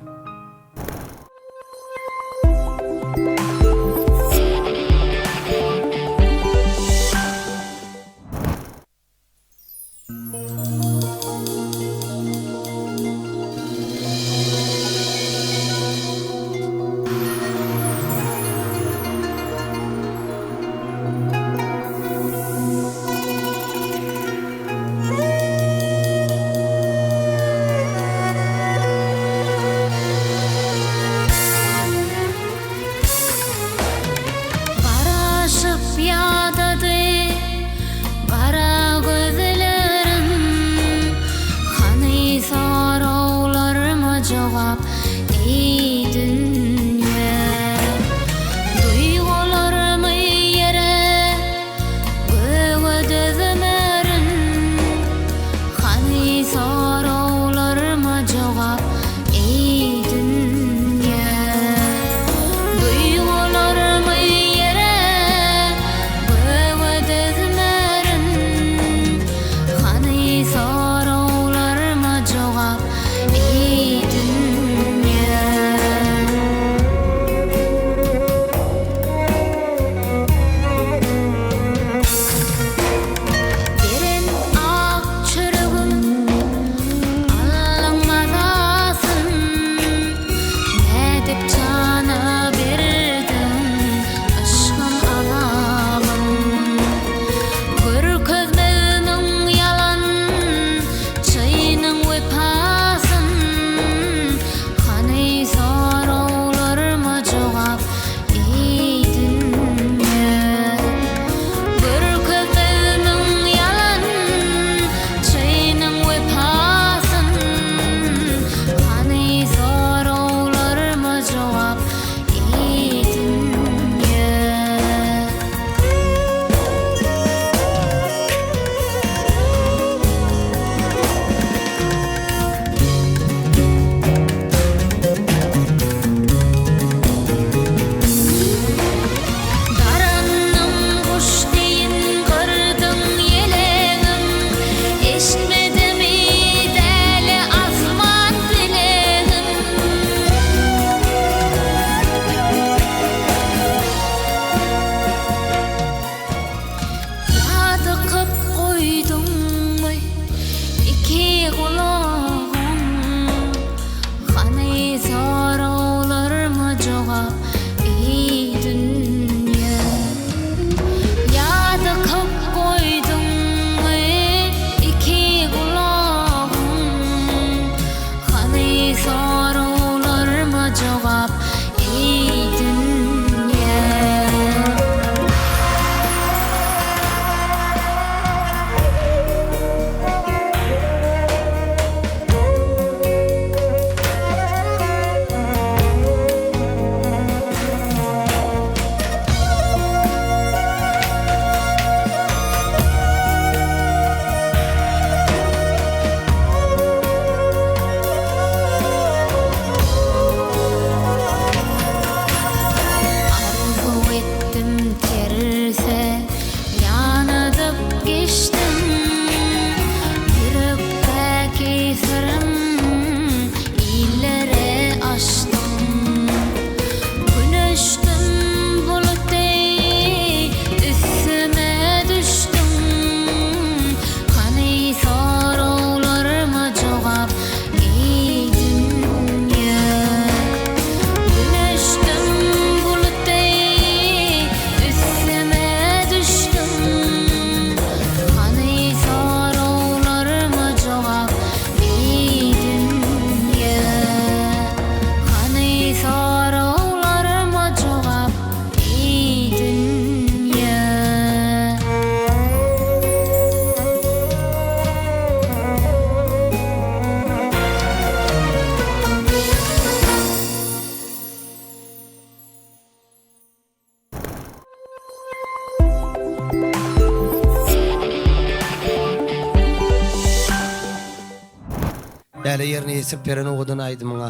Läle ýerine ýetirip beren owadan aýdymyňa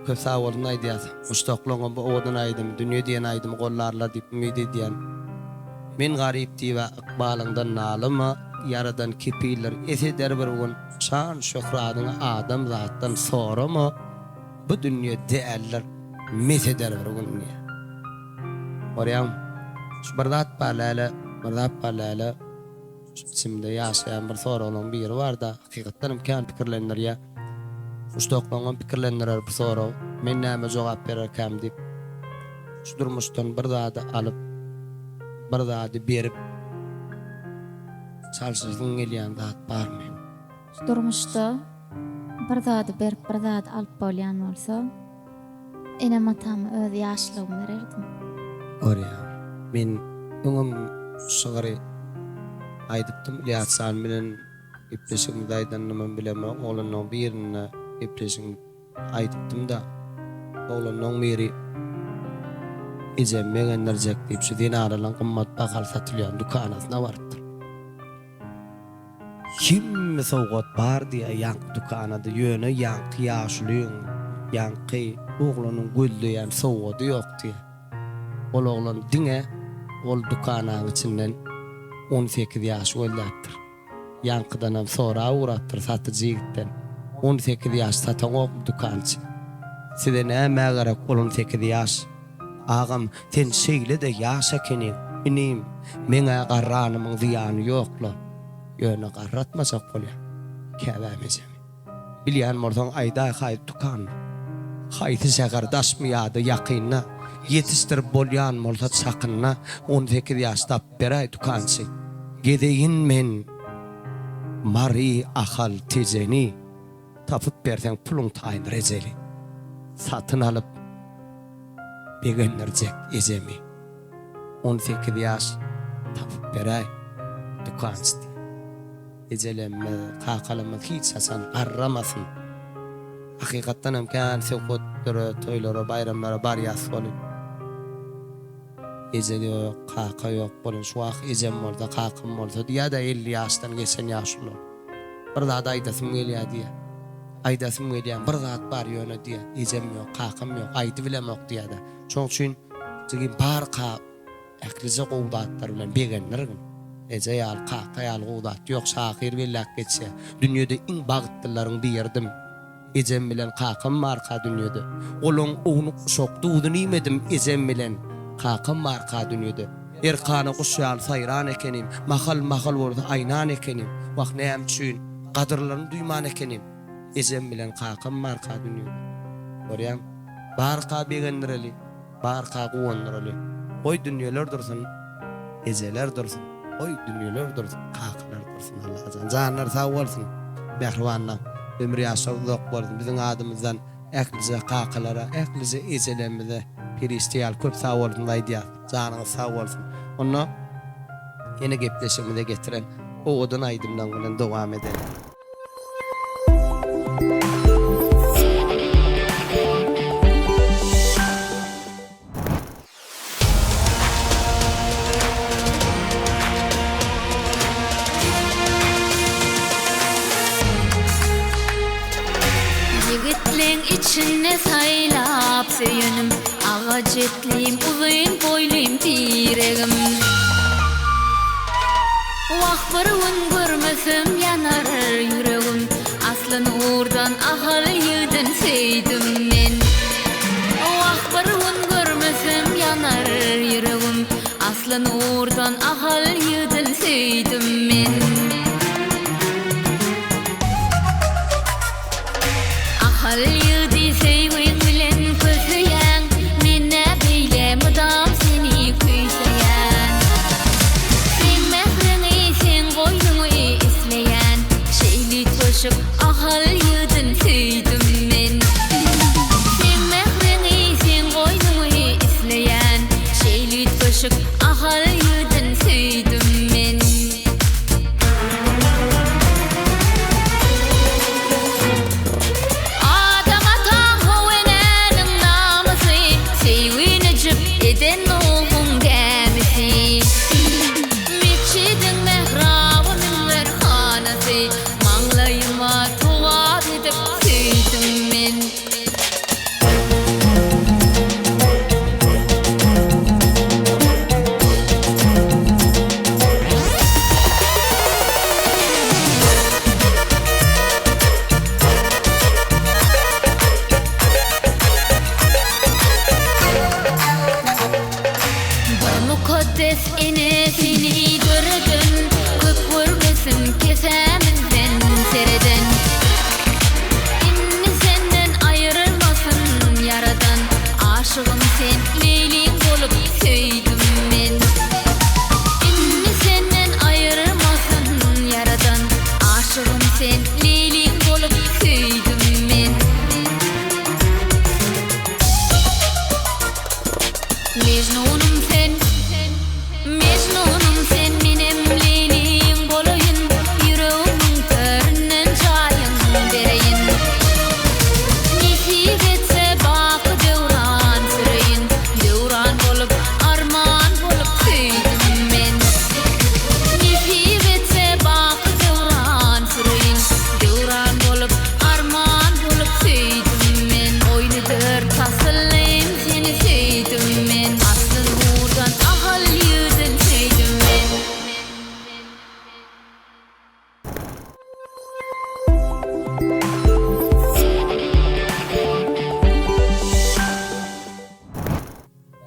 köp sag bolsun aýdýas. Muşdaklaňam bu owadan aýdymy, Dünýe diýen aýdymy gollarlar diýip umyt edýän. Men garyp diýibä ykbalyňdan nalyma, Ýaradan kepildir, eseder bir gün, Şan şöhradyňy adam zatdan sorama, Bu dünýe däldir, mes eder bir gün diýýär. Görýäňmi? Şu bir zat bar Läle, bir zat bar Läle. Şu içimde ýaşaýan bir soraglaryň biri bar-da, hakykatdan hem kän pikirlendirýär. Muşdaklaryňam pikirlendirer bu sorag. Men nämä jogap bererkäm diýip. Şu durmuşdan bir zady alyp, bir zady berip çalşasyň gelýän zat barmy? Şu durmuşda bir zady berip, bir zady alyp bolýan bolsa, Enem-atama öz ýaşlygymy bererdim. Görýäň, men öňem şygyry aýdypdym, Ylýas jan bilen gepleşigimizde aýdanymam bilemok, oglanlaryň birinde gepleşigim aýdypdym-da, oglanlaryň biri ejemi begendirjek diýip, şu zenanalaryň gymmat bahaly satylýan dükanasyna barypdyr. Hemme sowgat bar diýýär ýaňky dükanada ýöne ýaňky ýaşulyň ýaňky oglanyň gözleýän sowgady ýok diýýär. Ol oglan diňe ol dükanaň içinden 18 ýaşy gözläpdir. Ýaňkydanam sorap ugrapdyr satyjy ýigitden, 18 ýaş sataňokmy dükançy? Size nämä gerek ol 18 ýaş? Agam, sen şeýle-de ýaş ekeniň, inim, meň-ä garranymyň zyýany ýok-la. Ýöne garratmajak bolýan, käbäm ejemi. Bilýän bolsaň aýdaý haýsy dükanda, haýsy şäher daşmy ýa-da ýakynda, ýetişdirip bolýan bolsa çakynda 18 ýaş tapyp beräý dükançy. Gezeýin men Mary, Ahal, Tejeni. Tapyp berseň puluň taýyn rejeli. Satyn alyp begendirjek ejemi. 18 ýaş tapyp beräý dükançy diý. Ejelemmiz, kakalarymyz hiç haçan garramasyn. Hakykatdan hem kän söhbetlere, toýlara, baýramlara barýas welin. Eje ýok, kaka ýok bolan şu wagt ejem bolsa, kakam bolsa diýýär-de 50 ýaşdan geçen ýaşulular. Bir zat aýdasym gelýär diýýär. Aýdasym gelýän bir zat bar ýöne diýýär, ejem ýok, kakam ýok, aýdybilemok diýýär-de. Şoň üçin jigim barka ählije gowy zatlar bilen begendirgin. Eje ýaly, kaka ýaly gowy zat ýok. Şahyr belläp geçýär. Dünýede iň bagtlylaryň biridim. Ejem bilen kakam barka dünýede. Olaň ownuk-uşak duzuny iýmedim ejem bilen kakam barka dünýede. Erkana guş ýaly saýran ekenim, mahal-mahal bolsa aýnan ekenim. Wah, näme üçin gadyrlaryny duýman ekenim, ejem bilen kakam barka dünýede. Görýäň, barka begendireli. Barka guwandyraly. Goý dünýeler dursun, ejeler dursun, goý dünýeler dursun, kakalar dursun Allajan. Janlary sag bolsun mähribanlaň. Ömür ýaşlary uzak bolsun. Biziň adymyzdan ählije kakalara, ählije ejelerimize perişde ýaly köp sag bolsun aýdýas. Janyňyz sag bolsun. Onda ýene gepleşigimize getiren owadan aýdymlaň bilen dowam edeli. Ýigitleň içinde saýlap söýenim, Agaç etlim, uzyn boýlym diregim. Wah bir gün görmesem ýanar ýüregim Asly nurdan Ahal ýigdin söýdüm men Wah bir gün görmesem ýanar ýüregim Asly nurdan Ahal ýigdin söýdüm men. Ahal ýigdi söýgiň bilen köseýäň, Men-ä beýle mydam seni küýseýän. Seň mähriňi, seň goýnuňy isleýän, Şeýle üýtgeşik Ahal ýigdin söýdüm men. Seň mähriňi, seň goýnuňy isleýän, Şeýle üýtgeşik Ahal ýigdin söýdüm men. Adam ataň How enäniň namysy, Söýgini jüp eden Nuhuň gämisi. Metjidiň mähraby münber hanasy, Maňlaýyma togap edip söýdüm men.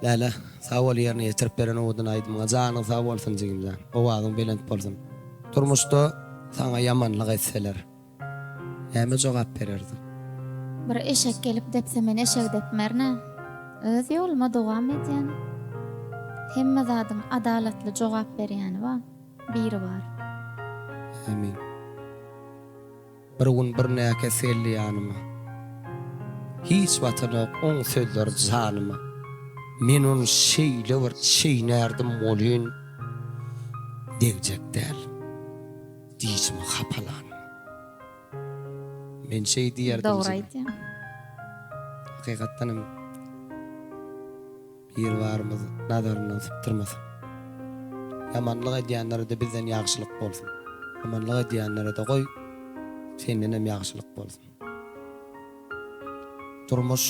Läle, sag bol ýerine ýetirip beren owadan aýdymyňa janyň sag bolsun jigimjan. Owazyň belent bolsun. Durmuşda saňa ýamanlyk etseler näme jogap bererdiň? Bir eşek gelip depse men eşegi depmerin-ä. Öz ýoluma dowam edýän. Hemme zadyň adalatly jogap berýäni bar. Biri bar. Amin. Bir gün bir näkes geldi ýanyma. Hiç batanok oň sözleri janyma. Men ony şeýle bir çeýnärdim welin, degjek däl dişimi hapalanyma. Men şeý diýerdim Dogry aýdýaň. Hakykatdan hem Biribarymyz nazaryndan sypdyrmasyn. Ýamanlyk edýänlere-de bizden ýagşylyk bolsun. Ýamanlyk edýänlere-de goý, sendenem ýagşylyk bolsun. Durmuş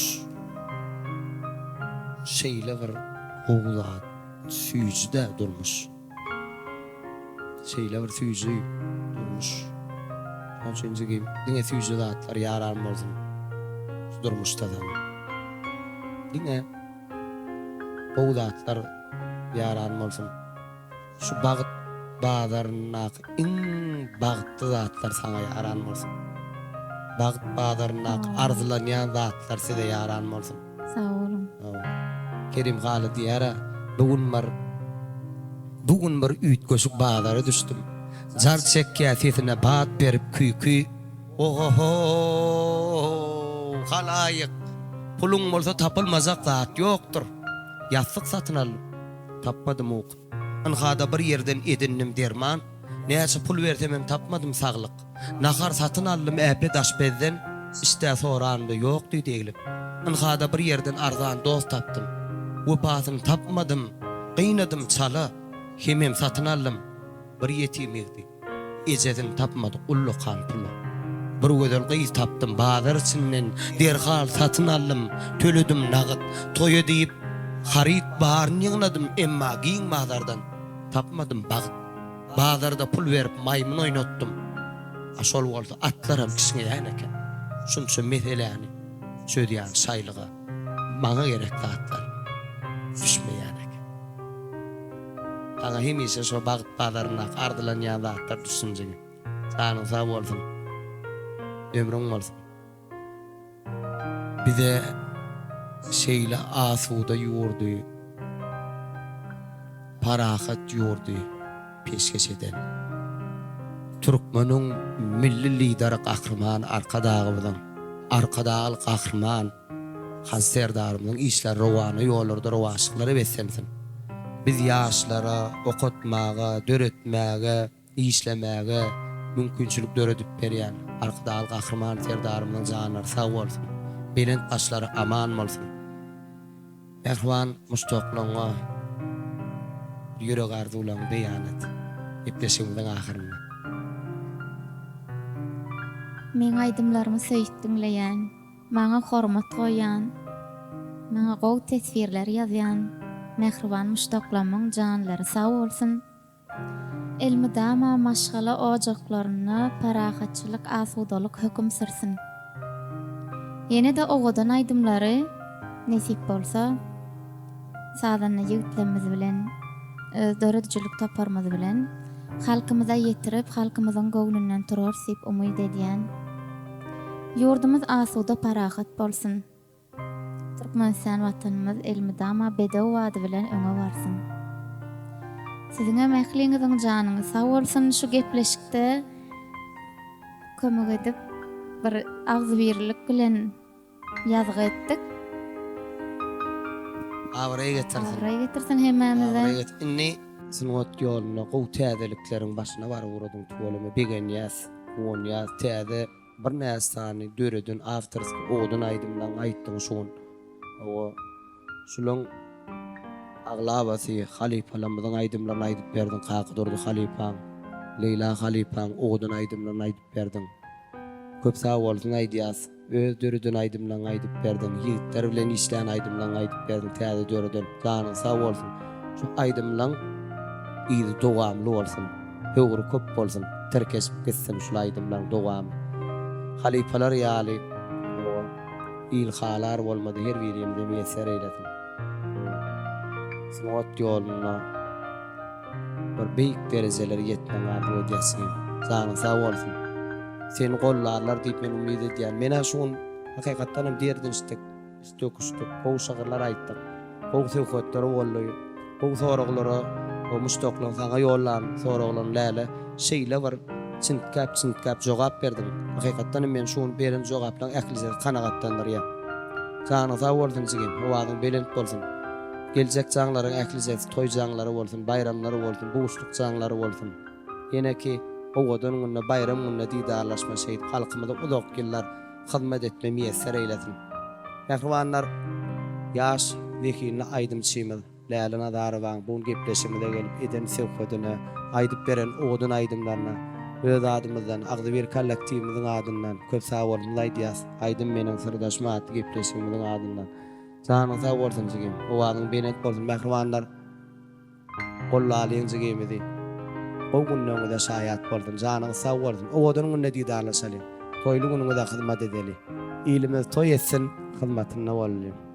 şeýle bir gowy zat, süýji-dä durmuş. Şeýle bir süýji durmuş. Şonuň üçin jigim, diňe süýji zatlar ýaran bolsun şu durmuşda saňa. Diňe gowy zatlar ýaran bolsun. Şu bagt bazaryndaky iň bagtly zatlar saňa ýaran bolsun. Bagt bazaryndaky arzylanýan zatlar size ýaran bolsun. Sag boluň. Kerim Haly diýýär-ä, Bu gün bir, bu gün bir üýtgeşik bazara düşdüm. Jar çekýär sesine bat berip küýki. Ohohow, halaýyk! Puluň bolsa tapylmajak zat ýokdur. Ýassyk satyn aldym. Tapmadym uky. Ynha-da bir ýerden edindim derman. Näçe pul bersemem tapmadym saglyk. Nahar satyn aldym äpet aşpezden, Işdä soranymda ýok diýdi eglip. Ynha-da bir ýerden arzan dost tapdym. Wepasyny tapmadym, gynadym çala, Hemem satyn aldym bir ýetim ýigdi. Ejesini tapmadyk ullakan pula. Bir gözel gyz tapdym bazar içinden, Derhal satyn aldym, töledim nagyt. Toýa diýip haryt baryny ýygnadym, Emma giň bazardan tapmadym bagt. Bazarda pul berip maýmyn oýnatdym. A şol bolsa atlaram kişňeýän eken. Şunça meseläni çözýän şaýlyga maňa gerek zatlar düşmeýän eken. Saňa hemişe şo bagt bazaryndaky arzylanýan zatlar düşsün jigim. Janyň sag bolsun. Ömrüň bolsun. Bize şeýle asuda ýurdy, parahat ýurdy peşgeş eden türkmeniň Milli Lideri Gahryman Arkadagymyzyň, Arkadagly Gahryman Hajy Serdarymyzyň işleri rowana ýollarda rowaçlyklara beslensin. Biz ýaşlara okatmaga, döretmäge, işlemäge mümkinçilik döredip berýän Arkadagly Gahryman Serdarymyzyň janlary sag bolsun, belent başlary aman bolsun! Mähriban muşdaklaryňa ýürek arzuwlaryňy beýan et gepleşigimiziň ahyrynda. Meň aýdymlarymy söýüp diňleýän, maňa hormat goýýan, maňa gowy teswirler ýazýan mähriban muşdaklarymyň janlary sag bolsun! Elmydama maşgala ojaklarynda parahatçylyk, asudalyk höküm sürsün. Ýene-de owadan aýdymlary nesip bolsa sazanda ýigitlerimiz bilen, öz döredijilik toparymyz bilen halkymyza ýetirip, halkymyzyň göwnünden turarys diýip umyt edýän. Ýurdumyz asuda, parahat bolsun. Türkmenistan Watanymyz elmydama bedew bady bilen öňe barsyn. Siziňem ähliňiziň janyňyz sag bolsun şu gepleşikde kömek edip bir agzybirlik bilen ýazgy etdik. Abraý getirsin. Abraý getirsin hemmämize. Abraý getirsin. Indi sungat ýolunda gowy täzelikleriň başyna baryp ugradyň tüweleme begenýäs, guwanýas täze Birnäçe sany döreden awtorskiý owadan aýdymlaň aýtdyň şu gün. Hawa, şulaň aglabasy halypalarymyzyň aýdymlaryny aýdyp berdiň, Kakadurdy halypaň, Leýla halypaň owadan aýdymlaryny aýdyp berdiň. Köp sag bolsun aýdýas. Öz döreden aýdymlaňy aýdyp berdiň, ýigitler bilen işlän aýdymlaňy aýdyp berdiň, täze döreden. Janyň sag bolsun. Şu aýdymlaň yzy dowamly bolsun. Höwri köp bolsun tirkeşip gitsin şul aýdymlaň dowamy halypalar ýaly il halar bolmady her birimize miýesser eýlesin. Sungat ýolunda bir beýik derejelere ýetmegiňi arzuw edýäs jigim. Janyň sag bolsun. Seni gollarlar diýip men umyt edýän. Menä şu gün hakykatdan hem derdinişdik, iç döküşdik, gowy şygyrlar aýtdyk. Gowy söhbetler boldy. Gowy soraglara o muşdaklaň saňa ýollan soraglaryny Läle şeýle bir çintgäp-çintgäp jogap berdiň. Hakykatdan hem meni şu gün beren jogaplaň ählisesi kanagatlandyrýar. Janyň sag bolsun jigim, owazyň belent bolsun. Geljek jaňlaryň ählijesi toý jaňlary bolsun, baýramlar bolsun, buşluk jaňlary bolsun. Ýeneki owadan günde, baýram günde didarlaşma şeýdip halkymyza uzak ýyllar hyzmat etme miýesser eýlesin. Mähribanlar, ýaş zehinli aýdymçymyz Läle Nazarowaň bu gün gepleşigimize gelip eden söhbedine, aýdyp beren owadan aýdymlaryna öz adymyzdan, agzybir kollektiwimiziň adyndan köp sagbolsunymyzy aýdýas. Aýdym meniň syrdaşym atly gepleşigimiziň adyndan. Janyň sag bolsun jigim, owazyň belent bolsun mähribanlar. Gollalyň jigimizi. Gowy günleriňize şaýat bolsun. Janyňyz sag bolsun. Owadan günde didarlaşalyň. Toýly günüňize hyzmat edeli. Ilimiz toý etsin, hyzmatynda bolalyň.